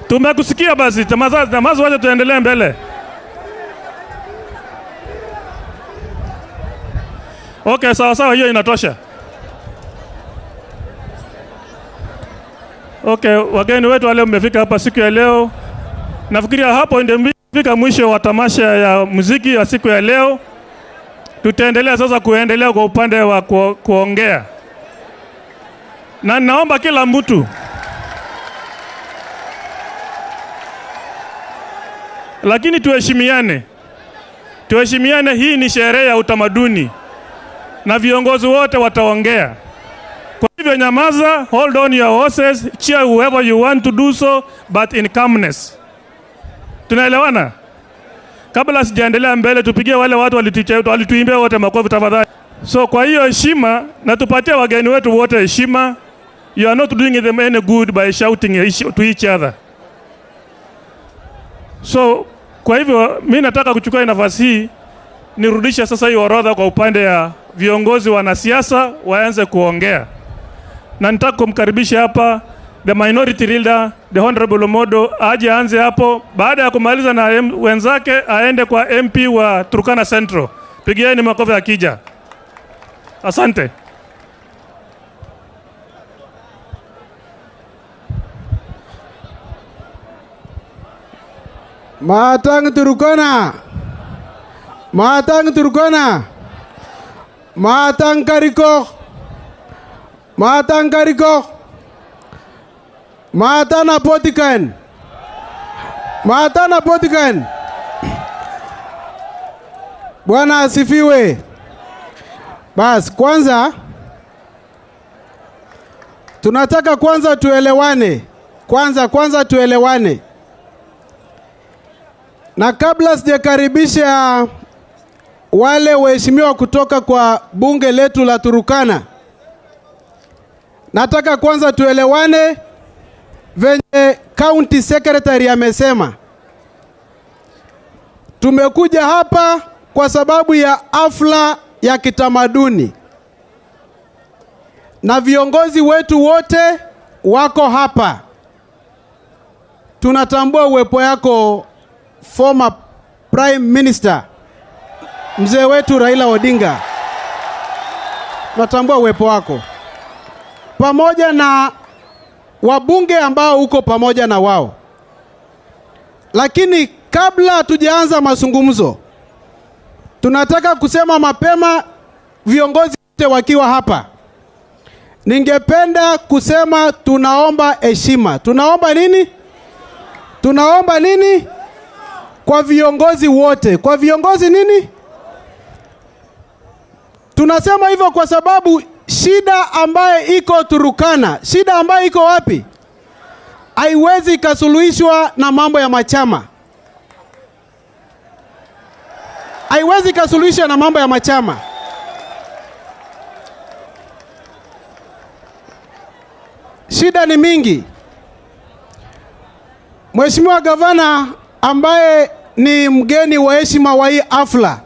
Tumekusikia basi, tamaza wacha tuendelee mbele. Okay, sawa sawa, hiyo inatosha. Okay, wageni wetu wale mmefika hapa siku ya leo. Nafikiria hapo ndio mmefika mwisho wa tamasha ya muziki ya siku ya leo. Tutaendelea sasa kuendelea kwa upande wa kuongea. Na naomba kila mtu, lakini tuheshimiane. Tuheshimiane, hii ni sherehe ya utamaduni. Na viongozi wote wataongea. Kwa hivyo nyamaza, hold on your horses, cheer whoever you want to do so, but in calmness. Tunaelewana? Kabla sijaendelea mbele, tupigie wale watu walituimbia wote makofi tafadhali. So kwa hiyo heshima, na tupatie wageni wetu wote heshima. You are not doing them any good by shouting to each other. So kwa hivyo mimi nataka kuchukua nafasi hii nirudishe sasa hii orodha kwa upande ya viongozi wanasiasa waanze kuongea. Na nataka kumkaribisha hapa the minority leader, the Honorable Omodo, aje aanze hapo. Baada ya kumaliza na wenzake aende kwa MP wa Turkana Central. Pigieni makofi akija. Asante. Matang Turkana. Matang Turkana. Matang Kariko. Matang Kariko. Matana Potikan. Matana Potikan. Bwana asifiwe. Bas, kwanza tunataka kwanza tuelewane. Kwanza tuelewane. Na kabla sijakaribisha wale waheshimiwa kutoka kwa bunge letu la Turkana, nataka kwanza tuelewane venye county secretary amesema. Tumekuja hapa kwa sababu ya hafla ya kitamaduni na viongozi wetu wote wako hapa. Tunatambua uwepo yako former Prime Minister mzee wetu Raila Odinga. Tunatambua uwepo wako pamoja na wabunge ambao uko pamoja na wao. Lakini kabla hatujaanza mazungumzo, tunataka kusema mapema, viongozi wote wakiwa hapa, ningependa kusema tunaomba heshima. Tunaomba nini? Tunaomba nini? Kwa viongozi wote. Kwa viongozi nini? Tunasema hivyo kwa sababu shida ambaye iko Turkana, shida ambaye iko wapi, haiwezi kasuluhishwa na mambo ya machama. Haiwezi kasuluhishwa na mambo ya machama. Shida ni mingi. Mheshimiwa Gavana ambaye ni mgeni wa heshima wa hii hafla,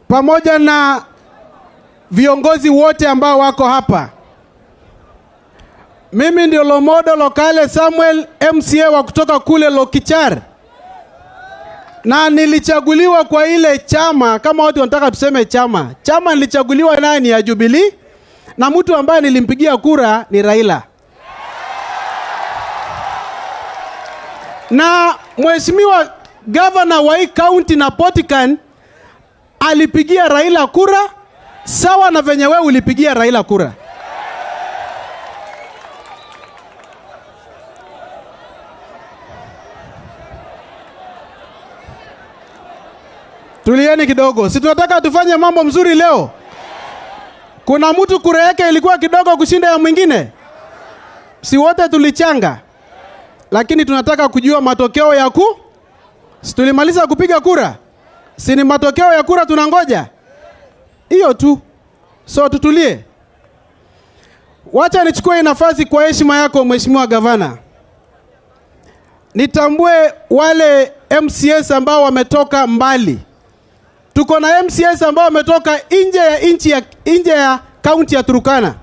pamoja na viongozi wote ambao wako hapa, mimi ndio Lomodo Lokale Samuel, MCA wa kutoka kule Lokichar, na nilichaguliwa kwa ile chama, kama watu wanataka tuseme chama, chama nilichaguliwa naye ni ya Jubilee, na mtu ambaye nilimpigia kura ni Raila. Na Mheshimiwa Governor wa hii county na Potikan alipigia Raila kura sawa na venye wewe ulipigia Raila kura. Tulieni kidogo. Si tunataka tufanye mambo mzuri leo. Kuna mtu kura yake ilikuwa kidogo kushinda ya mwingine? Si wote tulichanga? Lakini tunataka kujua matokeo ya ku? Si tulimaliza kupiga kura? Si ni matokeo ya kura tunangoja? Hiyo tu. So tutulie. Wacha nichukue nafasi kwa heshima yako Mheshimiwa Gavana, nitambue wale MCS ambao wametoka mbali. Tuko na MCS ambao wametoka nje ya nchi ya nje ya kaunti ya Turkana.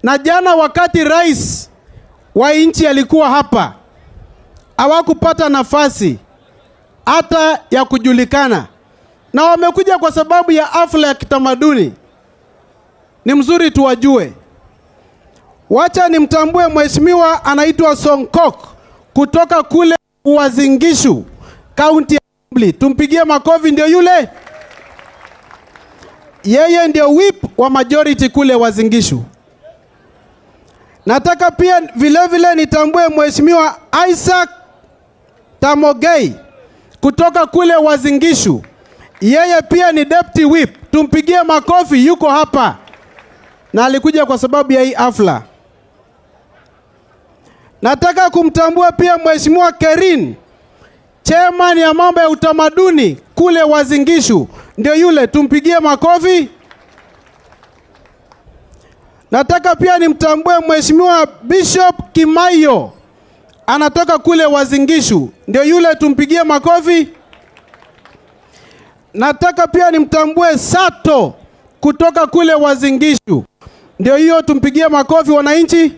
Na jana wakati rais wa nchi alikuwa hapa, hawakupata nafasi hata ya kujulikana, na wamekuja kwa sababu ya hafla ya kitamaduni. Ni mzuri tuwajue. Wacha nimtambue mheshimiwa anaitwa Songkok kutoka kule Uasin Gishu, kaunti ya Assembly. Tumpigie makofi, ndio yule. Yeye ndio whip wa majority kule Uasin Gishu. Nataka pia vile vile nitambue mheshimiwa Isaac Tamogei kutoka kule Uasin Gishu. Yeye pia ni deputy whip. Tumpigie makofi, yuko hapa na alikuja kwa sababu ya hii hafla. Nataka kumtambua pia mheshimiwa Kerin, chairman ya mambo ya utamaduni kule Uasin Gishu, ndio yule, tumpigie makofi. Nataka pia nimtambue mheshimiwa Bishop Kimayo, anatoka kule Uasin Gishu, ndio yule, tumpigie makofi. Nataka pia nimtambue Sato kutoka kule Uasin Gishu, ndio hiyo, tumpigie makofi wananchi.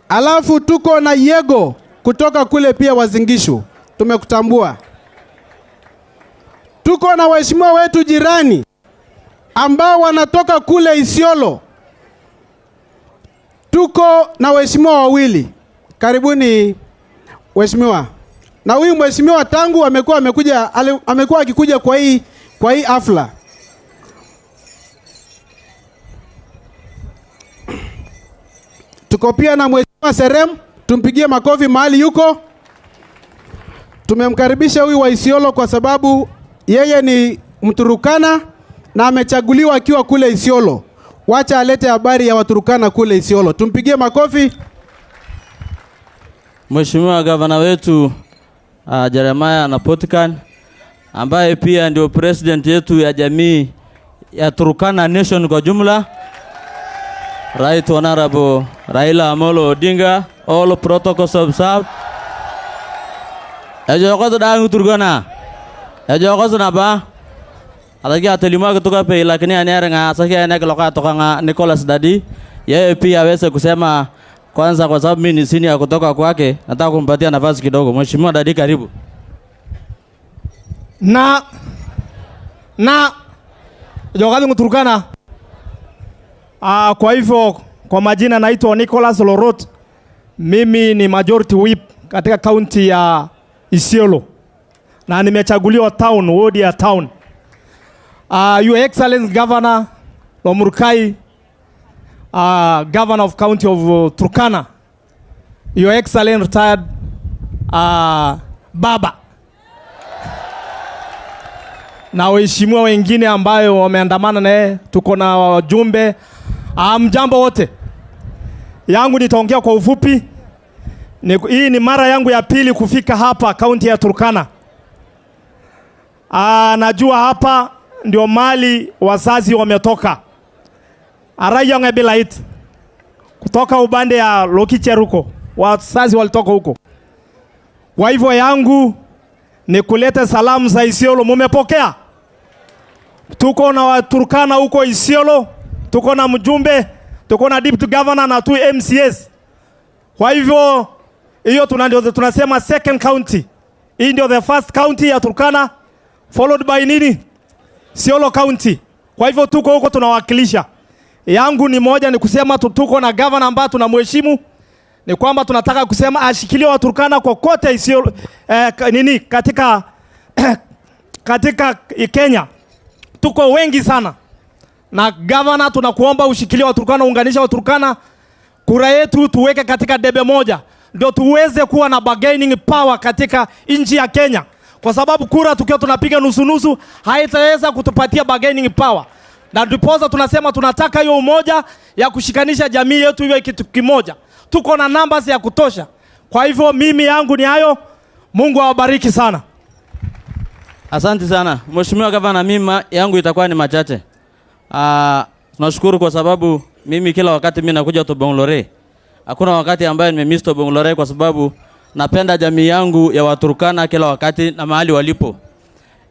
Alafu tuko na Yego kutoka kule pia Uasin Gishu, tumekutambua. Tuko na waheshimiwa wetu jirani ambao wanatoka kule Isiolo. Tuko na waheshimiwa wawili. Karibuni waheshimiwa. Na huyu mheshimiwa tangu amekuwa akikuja kwa hii hafla. Tuko pia na mheshimiwa Serem, tumpigie makofi mahali yuko. Tumemkaribisha huyu wa Isiolo kwa sababu yeye ni Mturukana na amechaguliwa akiwa kule Isiolo. Wacha alete habari ya Waturkana kule Isiolo. Tumpigie makofi. Mheshimiwa gavana wetu Jeremiah Napotikan ambaye pia ndio president yetu ya jamii ya Turkana Nation kwa jumla, Right Honorable Raila Amolo Odinga, all protocols observed. Ejo dangu Turkana. Ejo naba. Ataki atelimwa kutoka pe lakini aniarenga sasa ene loka toka Nicholas Dadi, yeye pia aweze kusema kwanza, kwa sababu mimi ni senior kutoka kwake, nataka kumpatia nafasi kidogo. Mheshimiwa Dadi, karibu. Na jogali Turkana. Kwa hivyo kwa majina naitwa Nicholas Lorot. Mimi ni majority whip katika county ya Isiolo na nimechaguliwa town, ward ya town. Your Excellency Governor Lomurukai, Governor of County of Turkana, Your Excellency retired Baba, na waheshimiwa wengine ambayo wameandamana naye, tuko na wajumbe. Mjambo wote. Yangu nitaongea kwa ufupi. Hii ni mara yangu ya pili kufika hapa kaunti ya Turkana. Najua hapa ndio mali wazazi wametoka. Araya ngebilait kutoka ubande ya Lokicheruko, wazazi walitoka huko. Kwa hivyo yangu ni kuleta salamu za Isiolo. Mumepokea? Tuko na Waturkana huko Isiolo, tuko na mjumbe, tuko na deputy governor na 2 MCS. Kwa hivyo hiyo tunasema second county. Hii ndio the first county ya Turkana, followed by nini? Isiolo County. Kwa hivyo tuko huko tunawakilisha. Yangu ni moja, ni kusema tuko na governor ambaye tunamheshimu. Ni kwamba tunataka kusema ashikilie Waturkana kokote Isiolo, nini katika katika Kenya. Tuko wengi sana. Na governor tunakuomba ushikilie Waturkana, unganisha Waturkana. Kura yetu tuweke katika debe moja, ndio tuweze kuwa na bargaining power katika nchi ya Kenya. Kwa sababu kura tukiwa tunapiga nusu nusu haitaweza kutupatia bargaining power. Na ndiposa tunasema tunataka hiyo umoja ya kushikanisha jamii yetu iwe kitu kimoja. Tuko na numbers ya kutosha. Kwa hivyo mimi yangu ni hayo. Mungu awabariki sana. Asante sana Mheshimiwa Gavana, mimi yangu itakuwa ni machache. Tunashukuru kwa sababu mimi kila wakati mimi nakuja Tobong'lore. Hakuna wakati ambaye nimemiss Tobong'lore kwa sababu napenda jamii yangu ya Waturkana kila wakati na mahali walipo.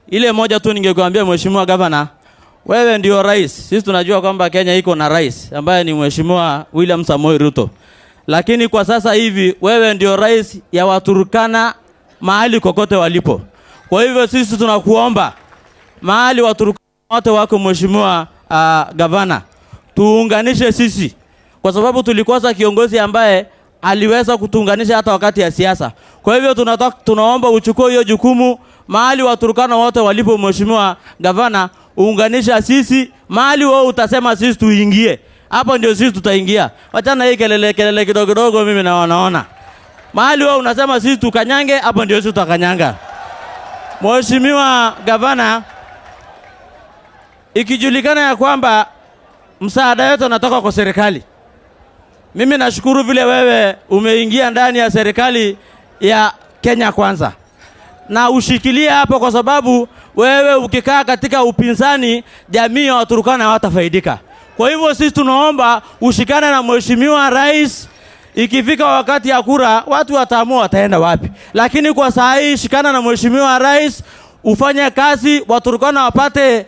Ile moja tu ningekuambia Mheshimiwa Gavana, wewe ndio rais. Sisi tunajua kwamba Kenya iko na rais ambaye ni Mheshimiwa William Samoei Ruto. Lakini kwa sasa hivi wewe ndio rais ya Waturkana mahali kokote walipo. Kwa hivyo sisi tunakuomba mahali Waturkana wote wako Mheshimiwa Gavana, tuunganishe sisi, kwa sababu tulikosa kiongozi ambaye aliweza kutuunganisha hata wakati ya siasa. Kwa hivyo tunaomba uchukue hiyo jukumu mahali Waturkana wote walipo. Mheshimiwa Gavana, uunganisha sisi mahali wewe utasema sisi tuingie, hapo ndio sisi tutaingia. Wachana hii kelele kelele kidogo kidogo, mimi naona. Mahali wewe unasema sisi tukanyange, hapo ndio sisi tutakanyanga. Mheshimiwa Gavana, ikijulikana ya kwamba msaada wetu unatoka kwa serikali, mimi nashukuru vile wewe umeingia ndani ya serikali ya Kenya Kwanza, na ushikilie hapo, kwa sababu wewe ukikaa katika upinzani jamii ya Waturkana hawatafaidika. Kwa hivyo sisi tunaomba ushikane na Mheshimiwa Rais. Ikifika wakati ya kura watu wataamua wataenda wapi, lakini kwa saa hii shikana na Mheshimiwa Rais, ufanye kazi, Waturkana wapate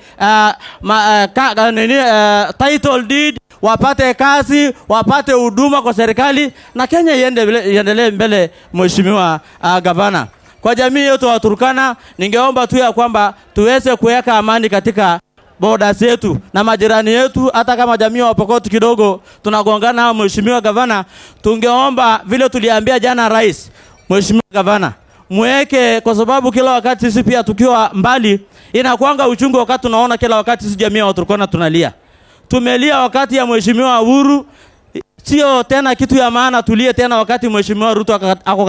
title deed, wapate kazi, wapate huduma kwa serikali, na Kenya iendelee mbele. Mheshimiwa Gavana, kwa jamii yetu wa Turkana ningeomba tu ya kwamba tuweze kuweka amani katika boda zetu na majirani yetu. Hata kama jamii wa Pokot kidogo tunagongana na Mheshimiwa Gavana, tungeomba vile tuliambia jana rais, Mheshimiwa Gavana mweke, kwa sababu kila wakati sisi pia tukiwa mbali inakuanga uchungu wakati tunaona kila wakati sisi jamii wa Turkana tunalia. Tumelia wakati ya Mheshimiwa Uhuru, Sio tena kitu ya maana tulie tena wakati Mheshimiwa Ruto ako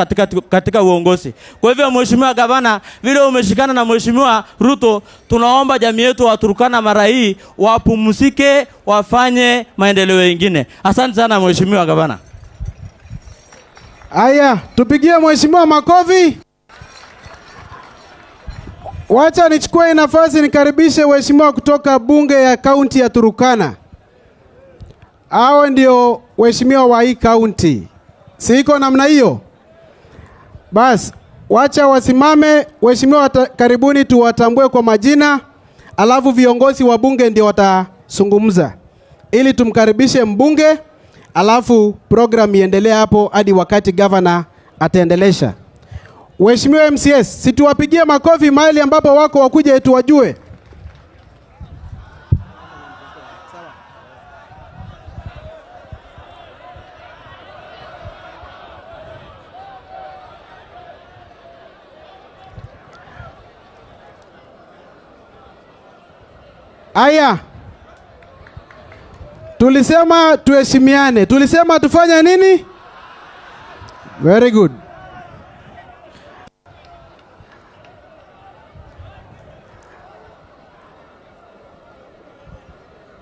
katika uongozi. Kwa hivyo Mheshimiwa Gavana, vile umeshikana na Mheshimiwa Ruto, tunaomba jamii yetu wa Turkana mara hii wapumzike, wafanye maendeleo mengine. Asante sana Mheshimiwa Gavana. Aya, tupigie mheshimiwa makofi. Wacha nichukue nafasi nikaribishe waheshimiwa kutoka bunge ya kaunti ya Turkana. Hao ndio waheshimiwa wa hii kaunti. Si iko namna hiyo? Bas, wacha wasimame waheshimiwa, karibuni tuwatambue kwa majina, alafu viongozi wa bunge ndio watazungumza ili tumkaribishe mbunge, alafu program iendelee hapo hadi wakati governor ataendelesha. Waheshimiwa MCAs, si tuwapigie makofi mahali ambapo wako wakuje tuwajue. Aya, tulisema tuheshimiane, tulisema tufanye nini? Very good.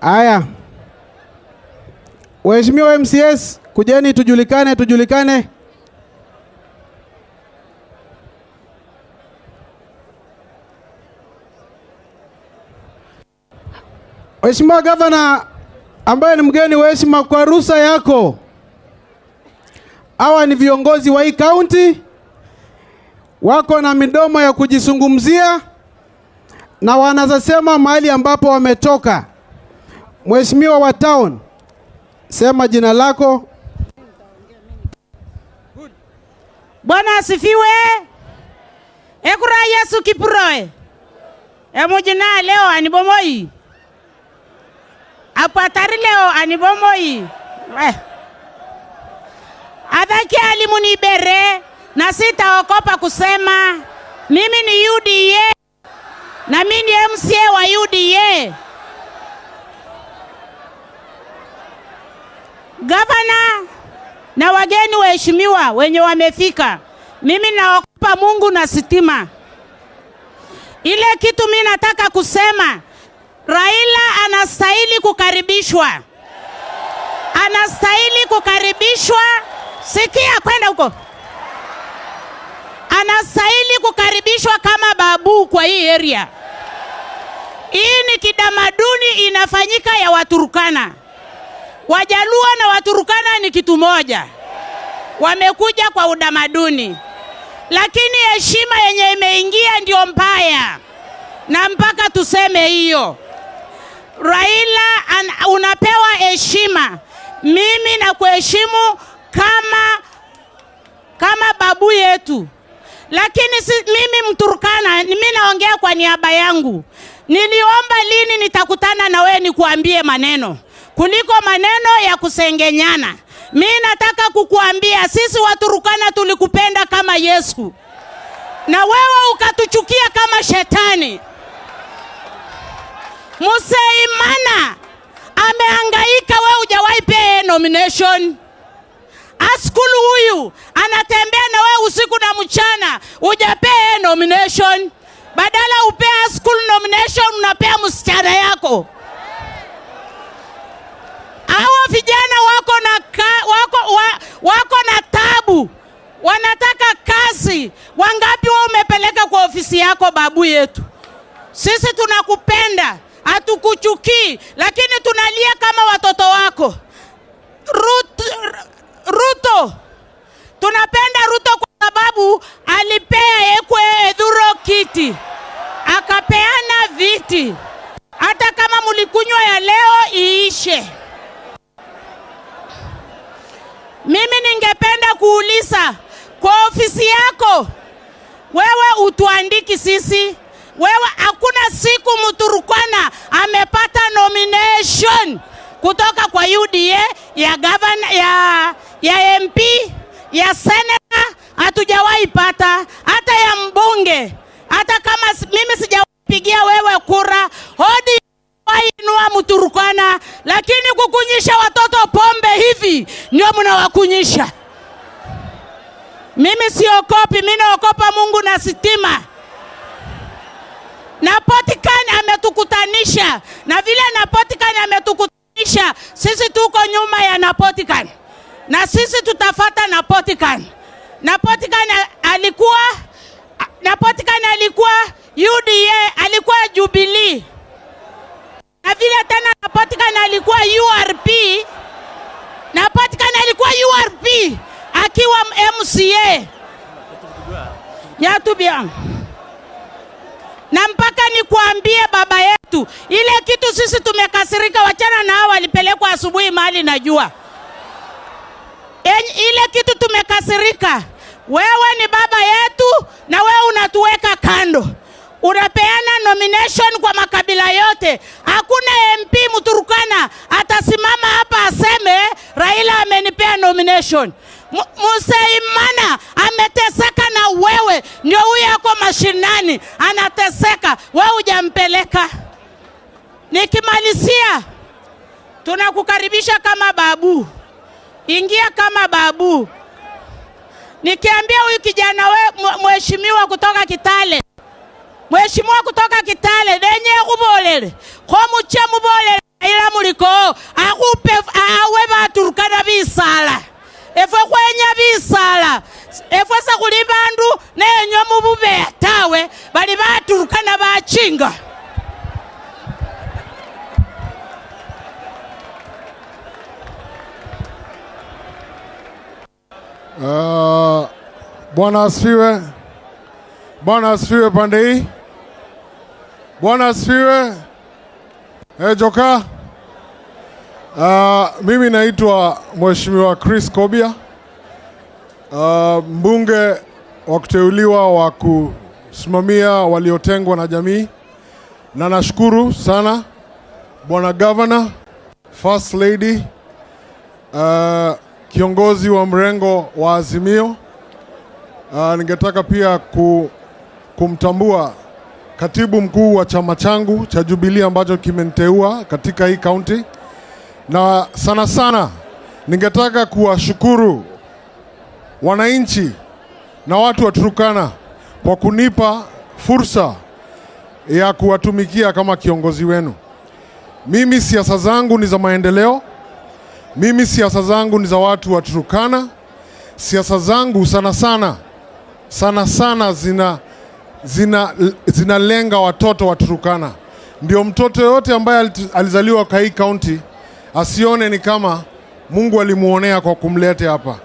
Aya, waheshimiwa MCAs, kujeni tujulikane, tujulikane. Mheshimiwa Gavana ambaye ni mgeni wa heshima, kwa ruhusa yako, hawa ni viongozi wa hii kaunti, wako na midomo ya kujizungumzia na wanaweza mahali ambapo wametoka. Mheshimiwa wa town, sema jina lako. Bwana asifiwe. Ekura Yesu Kipuroe. Emujina leo anibomoi. Apatari leo anibomoi. Adhaki alimunibere na sitaokopa kusema mimi ni UDA na mimi ni MCA wa UDA. Gavana na wageni waheshimiwa wenye wamefika, mimi naogopa Mungu na sitima. Ile kitu mimi nataka kusema, Raila anastahili kukaribishwa, anastahili kukaribishwa. Sikia, kwenda huko. Anastahili kukaribishwa kama babu kwa hii area. Hii ni kitamaduni inafanyika ya Waturkana. Wajaluo na Waturkana ni kitu moja, wamekuja kwa utamaduni, lakini heshima yenye imeingia ndio mbaya, na mpaka tuseme hiyo. Raila unapewa heshima, mimi na kuheshimu kama babu yetu, lakini si, mimi Mturkana, mimi naongea kwa niaba yangu. Niliomba lini nitakutana na wewe nikuambie maneno kuliko maneno ya kusengenyana. Mi nataka kukuambia sisi Waturkana tulikupenda kama Yesu na wewe ukatuchukia kama shetani. Museimana amehangaika, wewe hujawahi pea nomination. Askulu huyu anatembea na wewe usiku na mchana, hujapea nomination. Badala upea askulu nomination, unapea msichana yako. Hawa vijana wako na tabu, wanataka kazi. Wangapi wewe umepeleka kwa ofisi yako, babu yetu? Sisi tunakupenda, hatukuchukii, lakini tunalia kama watoto wako. Ruto, tunapenda Ruto kwa sababu alipea Ekwe Edhuro kiti, akapeana viti. Hata kama mulikunywa ya leo iishe. Mimi ningependa kuuliza kwa ofisi yako, wewe utuandiki sisi? Wewe hakuna siku Mturkana amepata nomination kutoka kwa UDA ya governor, ya MP, ya senator, hatujawahi pata, hata ya mbunge. Hata kama mimi sijapigia wewe kura, hodi inua Mturkana. Lakini kukunyisha watoto pombe hivi ndio mnawakunyisha. Mimi siokopi, mimi naokopa Mungu na sitima. Napotikani ametukutanisha, na vile Napotikani ametukutanisha, sisi tuko nyuma ya Napotikani. Na sisi tutafata Napotikani. Napotikani alikuwa UDA, alikuwa Jubilee. Na vile tena Napotikani alikuwa URP. Napotikani alikuwa URP akiwa MCA. Nyatubia. Na mpaka nikuambie baba yetu, ile kitu sisi tumekasirika, wachana na hao walipelekwa asubuhi mahali najua. Ile kitu tumekasirika. Wewe ni baba yetu na wewe unatuweka kando. Unapeana nomination kwa makabila yote. Hakuna MP Mturukana atasimama hapa aseme Raila amenipea nomination. Musaimana ameteseka na wewe, ndio huyu yako mashinani anateseka, wewe hujampeleka. Nikimalizia, tunakukaribisha kama babu. Ingia kama babu. Nikiambia huyu kijana we mheshimiwa kutoka Kitale. Mheshimiwa kutoka Kitale denye kubolele. Kwa muche mubolele ila muliko akupe awe baturukana bisala. Efwe kwenya bisala. Efwe sa kuli bandu nenyo mubube tawe bali baturukana bachinga. Bwana asifiwe. Bwana asifiwe pande hii. Bwana asifiwe. Joka. Mimi naitwa Mheshimiwa Chris Kobia. Mbunge wa kuteuliwa wa kusimamia waliotengwa na jamii. Na nashukuru sana Bwana Governor, First Lady, kiongozi wa mrengo wa Azimio. Ningetaka pia kumtambua katibu mkuu wa chama changu cha Jubilee ambacho kimeniteua katika hii county. Na sana sana ningetaka kuwashukuru wananchi na watu wa Turkana kwa kunipa fursa ya kuwatumikia kama kiongozi wenu. Mimi siasa zangu ni za maendeleo. Mimi siasa zangu ni za watu wa Turkana. Siasa zangu sana sana sana sana zinalenga watoto wa Turkana. Ndio mtoto yote ambaye alizaliwa kwa hii county asione ni kama Mungu alimuonea kwa kumleta hapa.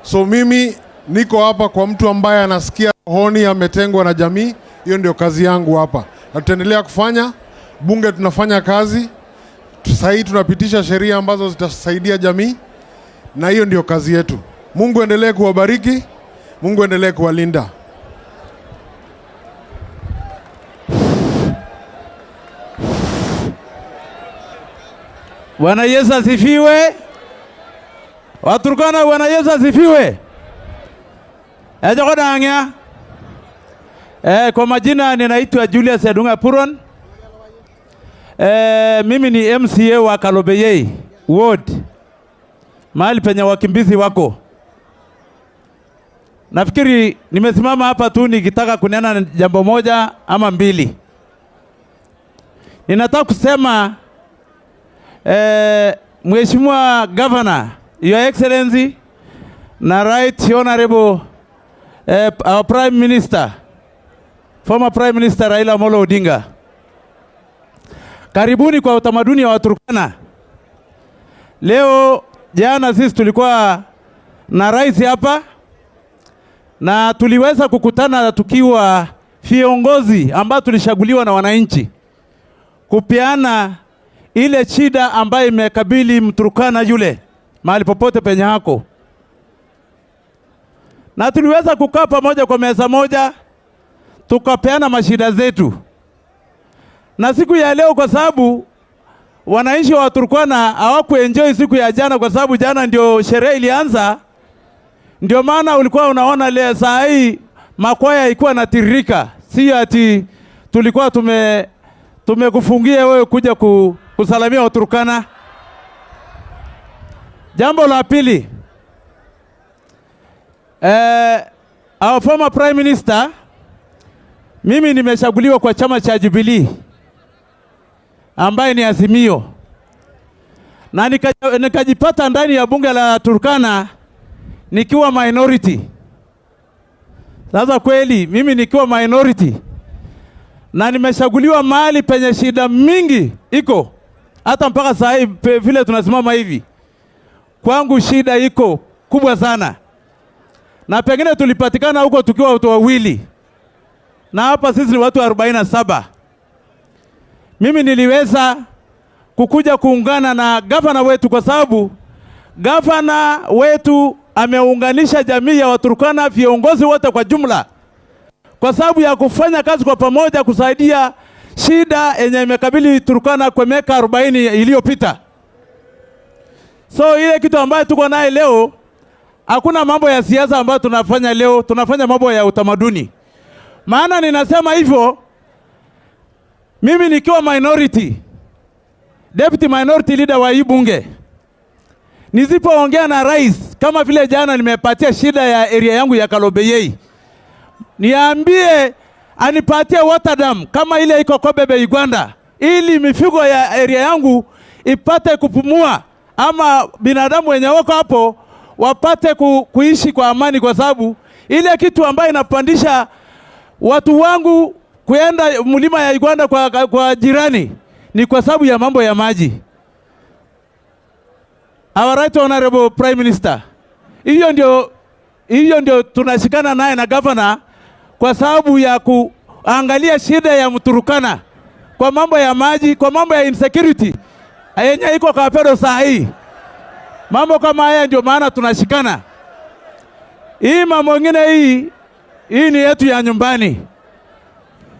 So mimi niko hapa kwa mtu ambaye anasikia honi ametengwa na jamii. Hiyo ndio kazi yangu hapa. Na tutaendelea kufanya. Bunge tunafanya kazi. Sasa hii tunapitisha sheria ambazo zitasaidia jamii. Na hiyo ndio kazi yetu. Mungu endelee kuwabariki. Mungu endelee kuwalinda. Bwana Yesu asifiwe. Waturkana, Bwana Yesu asifiwe. Ejokodangya. Kwa majina ninaitwa Julius Edunga Puron. Mimi ni MCA wa Kalobeyei Ward, mahali penye wakimbizi wako. Nafikiri nimesimama hapa tu nikitaka kunena jambo moja ama mbili. Ninataka kusema Mheshimiwa Governor, Your Excellency, na Right Honorable our Prime Minister, former Prime Minister Raila Amolo Odinga. Karibuni kwa utamaduni wa Turkana. Leo jana sisi tulikuwa na rais hapa na tuliweza kukutana tukiwa viongozi ambao tulishaguliwa na wananchi kupeana ile shida ambayo imekabili Mturkana yule mahali popote penye hako. Na tuliweza kukaa pamoja kwa meza moja tukapeana mashida zetu. Na siku ya leo kwa sababu wananchi wa Turkana hawakuenjoy siku ya jana, kwa sababu jana ndio sherehe ilianza, ndio maana ulikuwa unaona leo saa hii makwaya ilikuwa inatiririka. Si ati tulikuwa tumekufungia wewe kuja kusalamia Waturkana. Jambo la pili, our former Prime Minister, mimi nimechaguliwa kwa chama cha Jubilee ambaye ni Azimio, na nikajipata ndani ya bunge la Turkana nikiwa minority. Sasa kweli mimi nikiwa minority na nimechaguliwa mahali penye shida mingi iko, hata mpaka saa hii vile tunasimama hivi, kwangu shida iko kubwa sana. Na pengine tulipatikana huko tukiwa watu wawili, na hapa sisi ni watu 47. Mimi niliweza kukuja kuungana na gavana wetu kwa sababu gavana wetu ameunganisha jamii ya Waturkana, viongozi wote kwa jumla, kwa sababu ya kufanya kazi kwa pamoja kusaidia shida yenye imekabili Turkana kwa miaka 40 iliyopita. So ile kitu ambayo tuko naye leo, hakuna mambo ya siasa ambayo tunafanya leo, tunafanya mambo ya utamaduni. Maana ninasema hivyo, mimi nikiwa minority, deputy minority leader wa hii bunge, nisipoongea na rais, kama vile jana nimepatia shida ya area yangu ya Kalobeyei, niambie anipatie water dam kama ile iko Kobebe Uganda, ili mifugo ya area yangu ipate kupumua, ama binadamu wenye wako hapo wapate kuishi kwa amani, kwa sababu ile kitu ambayo inapandisha watu wangu kuenda mlima ya Uganda kwa jirani ni kwa sababu ya mambo ya maji. Our Right Honorable Prime Minister, hiyo ndio tunashikana naye na governor kwa sababu ya kuangalia shida ya Mturukana kwa mambo ya maji, kwa mambo ya insecurity yenye iko Kapedo saa hii. Mambo kama haya ndio maana tunashikana. Hii mambo nyingine hii ni yetu ya nyumbani.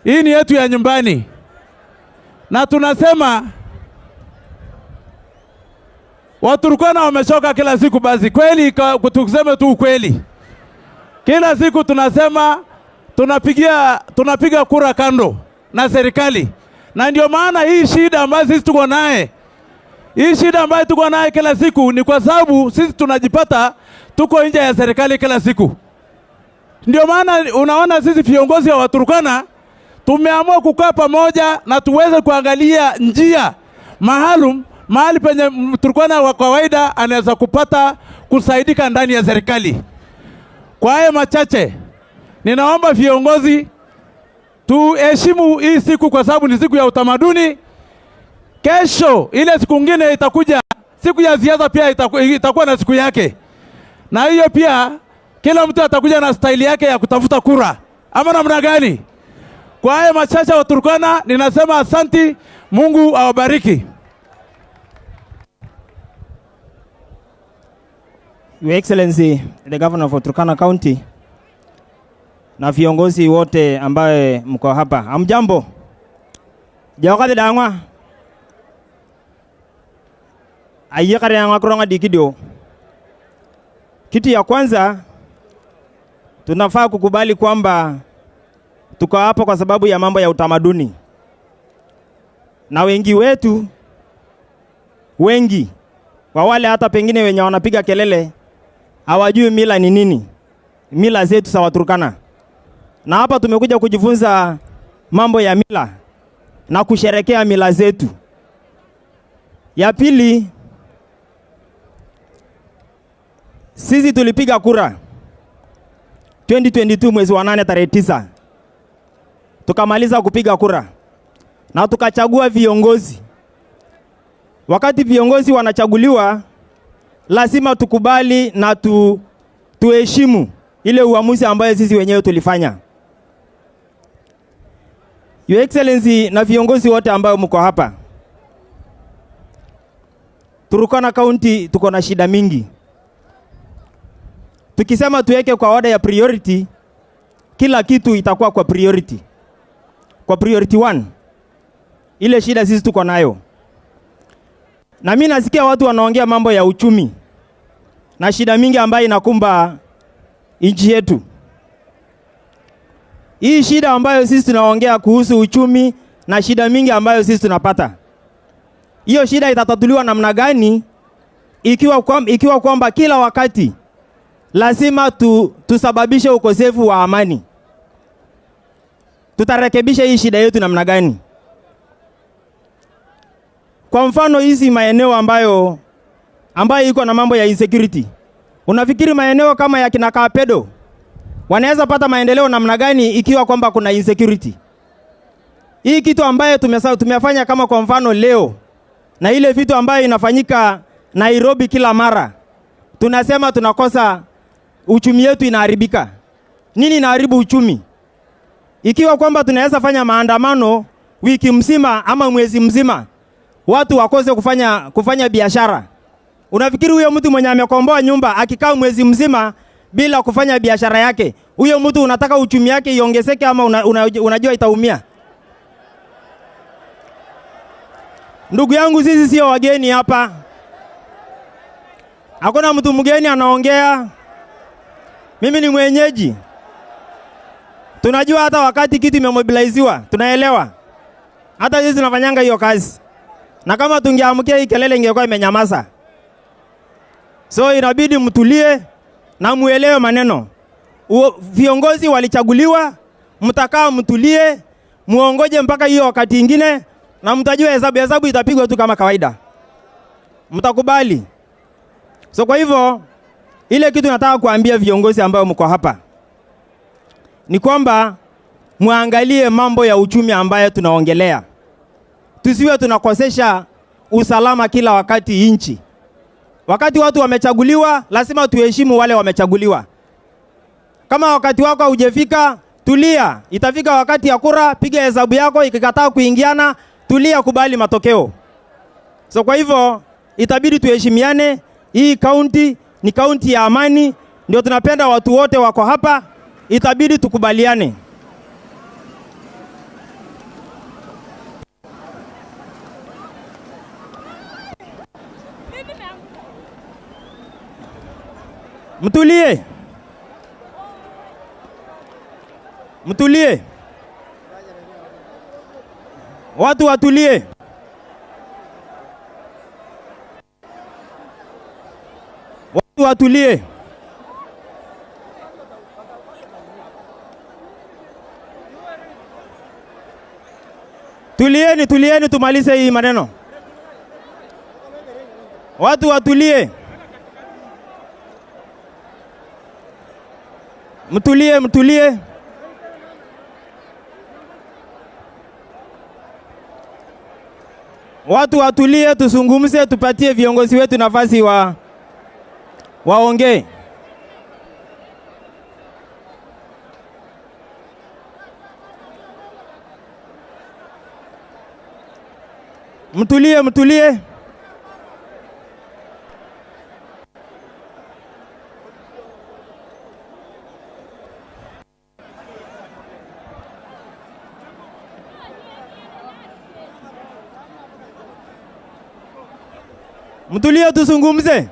Hii ni yetu ya nyumbani. Na tunasema Waturkana wamechoka kila siku. Basi kweli, tuseme tu ukweli. Kila siku tunasema tunapiga kura kando na serikali. Na ndio maana hii shida ambayo sisi tuko naye, hii shida ambayo tuko naye kila siku ni kwa sababu sisi tunajipata tuko nje ya serikali kila siku. Ndio maana unaona sisi viongozi wa Waturkana tumeamua kukaa pamoja na tuweze kuangalia njia maalum mahali penye Mturkana wa kawaida anaweza kupata kusaidika ndani ya serikali. Kwa haya machache, ninaomba viongozi tuheshimu hii siku kwa sababu ni siku ya utamaduni. Kesho ile siku nyingine itakuja, siku ya ziada pia itakuwa na siku yake. Na hiyo pia kila mtu atakuja na staili yake ya kutafuta kura, ama namna gani? Kwa haya machache wa Turkana ninasema asanti, Mungu awabariki. Your Excellency, the Governor of Turkana County, na viongozi wote ambaye mko hapa. Hamjambo? Jawakati dangwa. Ayyakare yangwa kuronga dikidio. Kitu ya kwanza tunafaa kukubali kwamba tuko hapa kwa sababu ya mambo ya utamaduni. Na wengi wetu, wengi wa wale hata pengine wenye wanapiga kelele hawajui mila ni nini, mila zetu za Waturkana. Na hapa tumekuja kujifunza mambo ya mila na kusherekea mila zetu. Ya pili, sisi tulipiga kura 2022 mwezi wa 8 tarehe 9. Tukamaliza kupiga kura na tukachagua viongozi. Wakati viongozi wanachaguliwa, lazima tukubali na tuheshimu ile uamuzi ambayo sisi wenyewe tulifanya. Your Excellency na viongozi wote ambao mko hapa, Turkana County tuko na shida mingi. Tukisema tuweke kwa order ya priority, kila kitu itakuwa kwa priority. Kwa priority 1, ile shida sisi tuko nayo. Na mimi nasikia watu wanaongea mambo ya uchumi na shida mingi ambayo inakumba nchi yetu. Hii shida ambayo sisi tunaongea kuhusu uchumi na shida mingi ambayo sisi tunapata, hiyo shida itatatuliwa namna gani ikiwa kwamba kila wakati lazima tusababishe ukosefu wa amani? Tutarekebisha hii shida yetu namna gani? Kwa mfano hizi maeneo ambayo iko na mambo ya insecurity, unafikiri maeneo kama ya kina Kapedo wanaweza pata maendeleo namna gani ikiwa kwamba kuna insecurity? Hii kitu ambayo tumefanya kama kwa mfano leo, na ile vitu ambayo inafanyika Nairobi kila mara, tunasema tunakosa, uchumi yetu inaharibika. Nini inaharibu uchumi? Ikiwa kwamba tunaweza fanya maandamano wiki mzima ama mwezi mzima, watu wakose kufanya biashara. Unafikiri huyo mtu mwenye amekomboa nyumba akikaa mwezi mzima bila kufanya biashara yake, huyo mtu unataka uchumi yake iongezeke ama unajua itaumia? Ndugu yangu, sisi sio wageni hapa. Hakuna mtu mgeni anaongea. Mimi ni mwenyeji. Tunajua hata wakati kitu imemobiliziwa, tunaelewa. Hata sisi tunafanyanga hiyo kazi. Na kama tungeamkia hii kelele ingekuwa imenyamaza. So inabidi mtulie na muelewe maneno. Viongozi walichaguliwa, mtakaa mtulie, muongoje mpaka hiyo wakati ingine, na mtajua hesabu itapigwa tu kama kawaida. Mtakubali. So kwa hivyo ile kitu nataka kuambia viongozi ambao mko hapa ni kwamba muangalie mambo ya uchumi ambayo tunaongelea. Tusiwe tunakosesha usalama kila wakati inchi. Wakati watu wamechaguliwa, lazima tuheshimu wale wamechaguliwa. Kama wakati wako hujafika, tulia. Itafika wakati ya kura, piga hesabu yako, ikikataa kuingiana, tulia, kubali matokeo. So kwa hivyo itabidi tuheshimiane. Hii county ni county ya amani, ndio tunapenda watu wote wako hapa. Itabidi tukubaliane. Mtulie. Mtulie. Watu watulie. Watu watulie. Tulieni, tulieni tumalize hii maneno. Watu watulie. Mtulie, mtulie. Watu watulie, tuzungumze, tupatie viongozi wetu nafasi waongee. Mtulie, mtulie. Mtulie tuzungumze.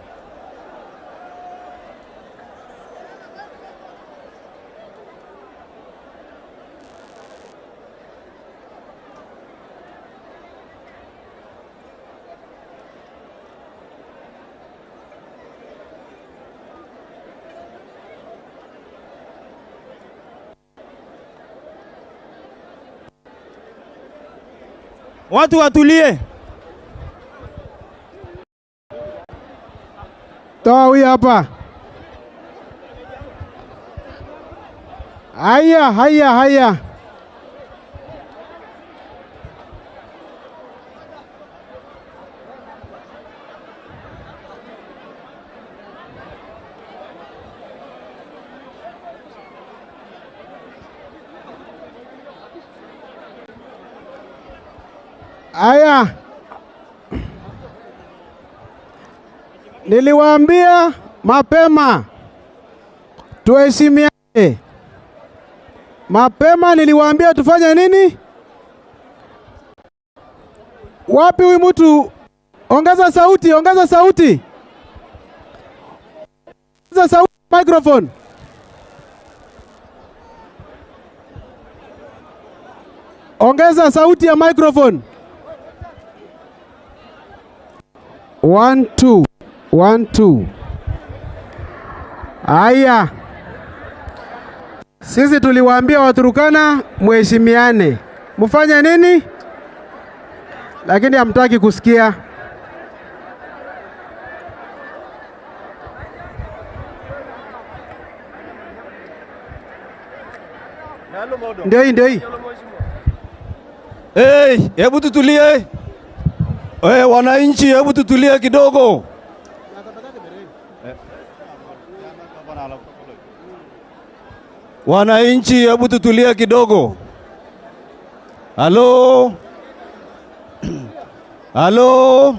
Watu watulie. Toa huyu hapa. Haya, haya, haya. Haya. Niliwaambia mapema tuheshimiane. Mapema niliwaambia tufanye nini? Wapi huyu mtu? Ongeza sauti, ongeza sauti. Ongeza sauti microphone. Ongeza sauti ya microphone. 1 2 1 2. Aya, sisi tuliwaambia Waturkana mheshimiane, mfanye nini, lakini hamtaki kusikia. Ndio hii, ndio hii. Hey, hebu tutulie. Hey, wananchi hebu tutulie kidogo. Wananchi hebu tutulie kidogo. Halo? Halo?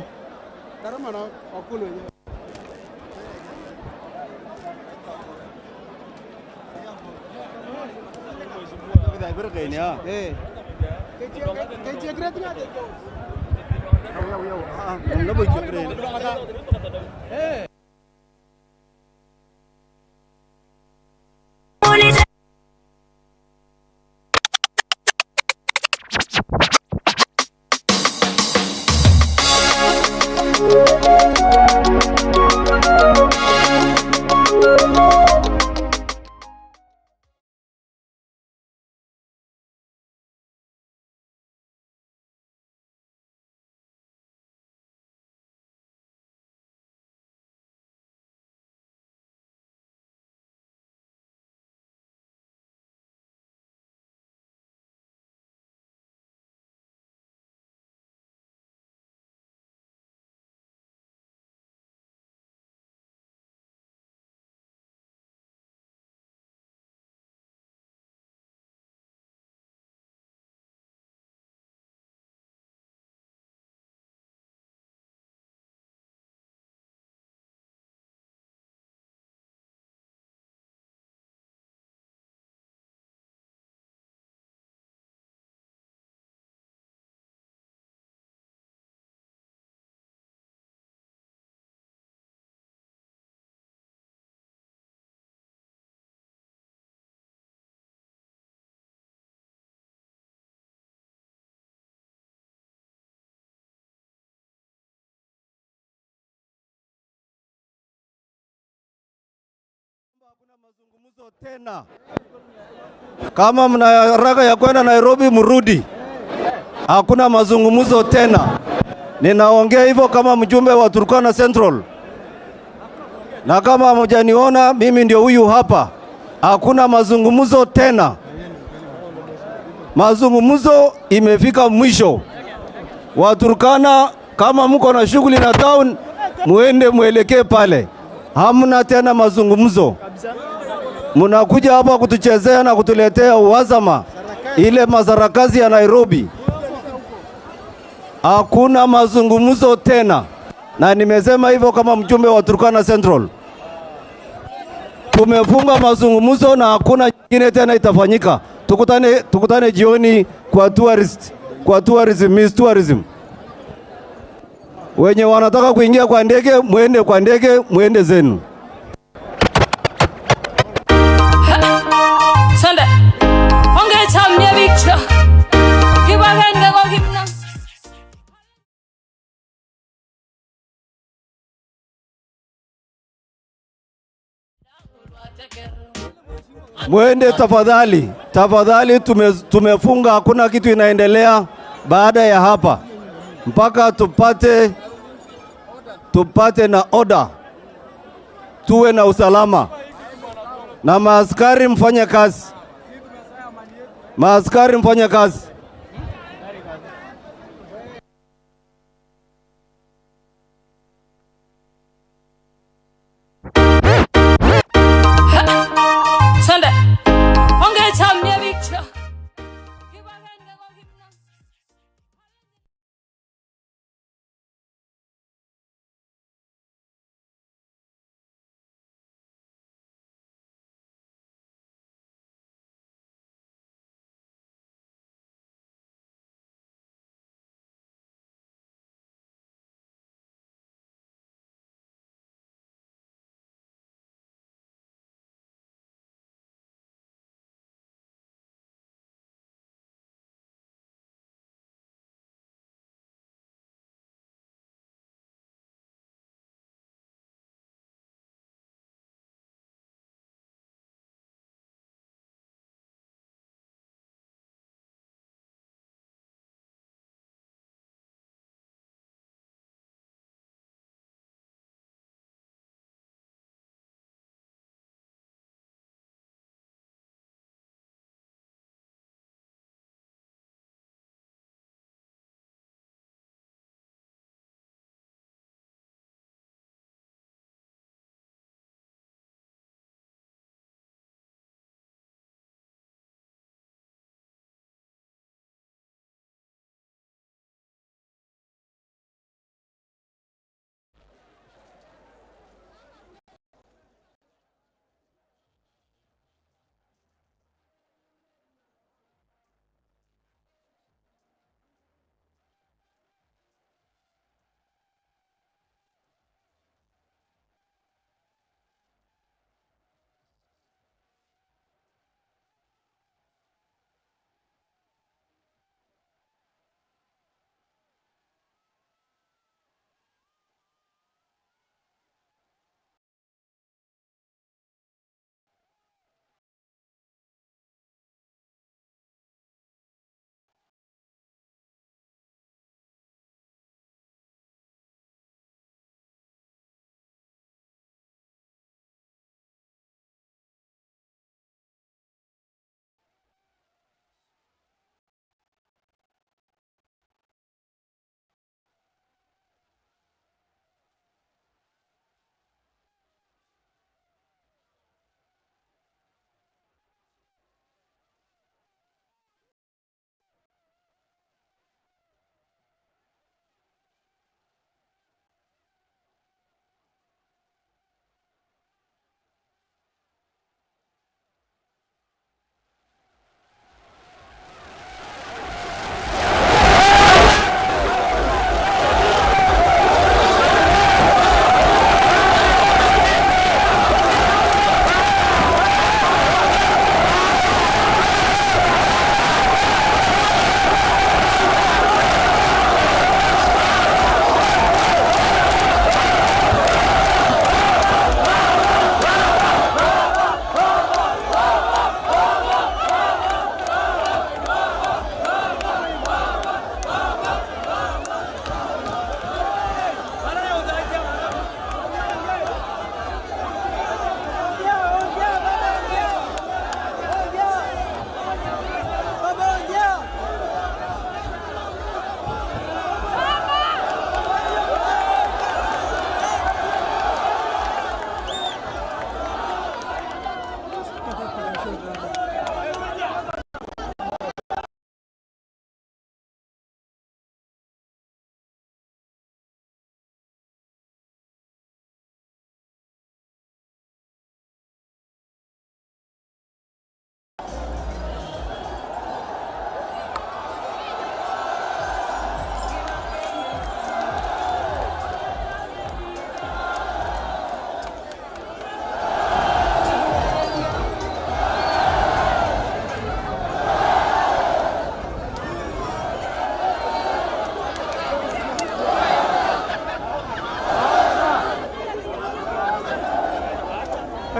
Mazungumzo tena. Kama mna haraka ya kwenda Nairobi mrudi. Hakuna mazungumzo tena. Ninaongea hivyo kama mjumbe wa Turkana Central. Na kama hamjaniona mimi ndio huyu hapa. Hakuna mazungumzo tena. Mazungumzo imefika mwisho. Waturkana, kama mko na shughuli na town, muende muelekee pale. Hamna tena mazungumzo. Mnakuja hapa kutuchezea na kutuletea uhasama, ile mazarakazi ya Nairobi. Hakuna mazungumzo tena. Na nimesema hivyo kama mjumbe wa Turkana Central. Tumefunga mazungumzo na hakuna nyingine tena itafanyika. Tukutane jioni kwa tourist, kwa tourism, Miss Tourism. Wenye wanataka kuingia kwa ndege, muende kwa ndege, muende zenu. Muende tafadhali, tafadhali, tumefunga, hakuna kitu inaendelea baada ya hapa mpaka tupate na order, tuwe na usalama na maaskari mfanye kazi, maaskari mfanye kazi.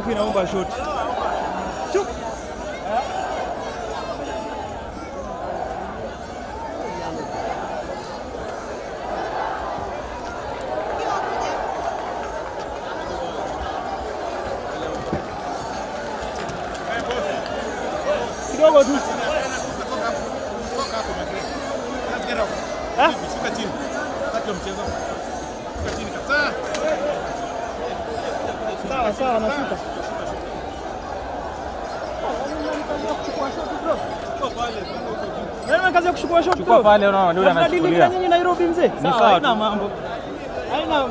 Yako inaomba shot. Kidogo tu. Shuka chini. Sitaki mchezo. Shuka chini kabisa. Sawa sawa, nashuka. Nani kazi ya kuchukua shot? Chukua pale, unaona ndio anachukulia. Nyinyi Nairobi mzee. Ni Sawa, sawa haina tu. mambo. Haina.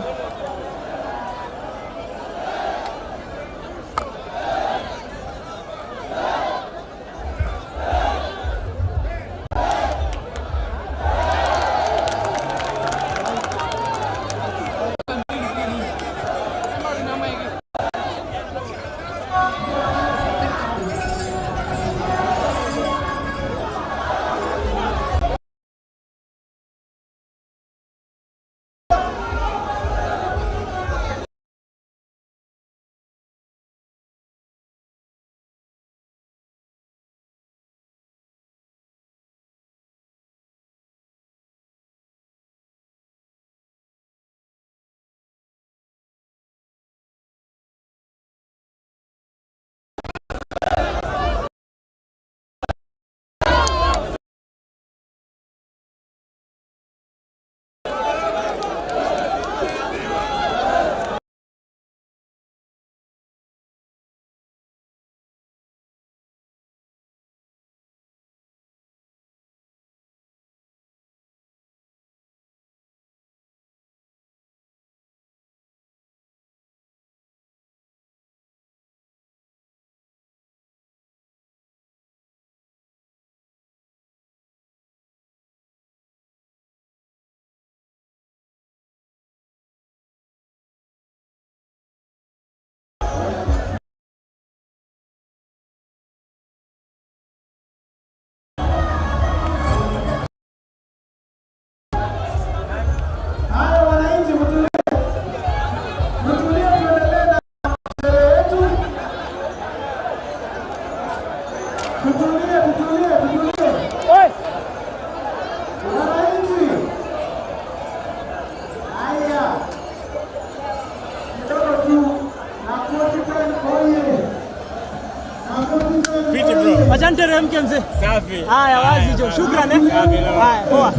Haya wananchi, mtulie, mtulie, tuendelee na sherehe yetu. Tutulie, tutulie, tutulie. Wananchi, haya kidogo tu Nakotipen oye! Nakotipen oye! Acha niteremke mzee. Safi. Haya, wazi jo. Shukran eh. Haya, poa.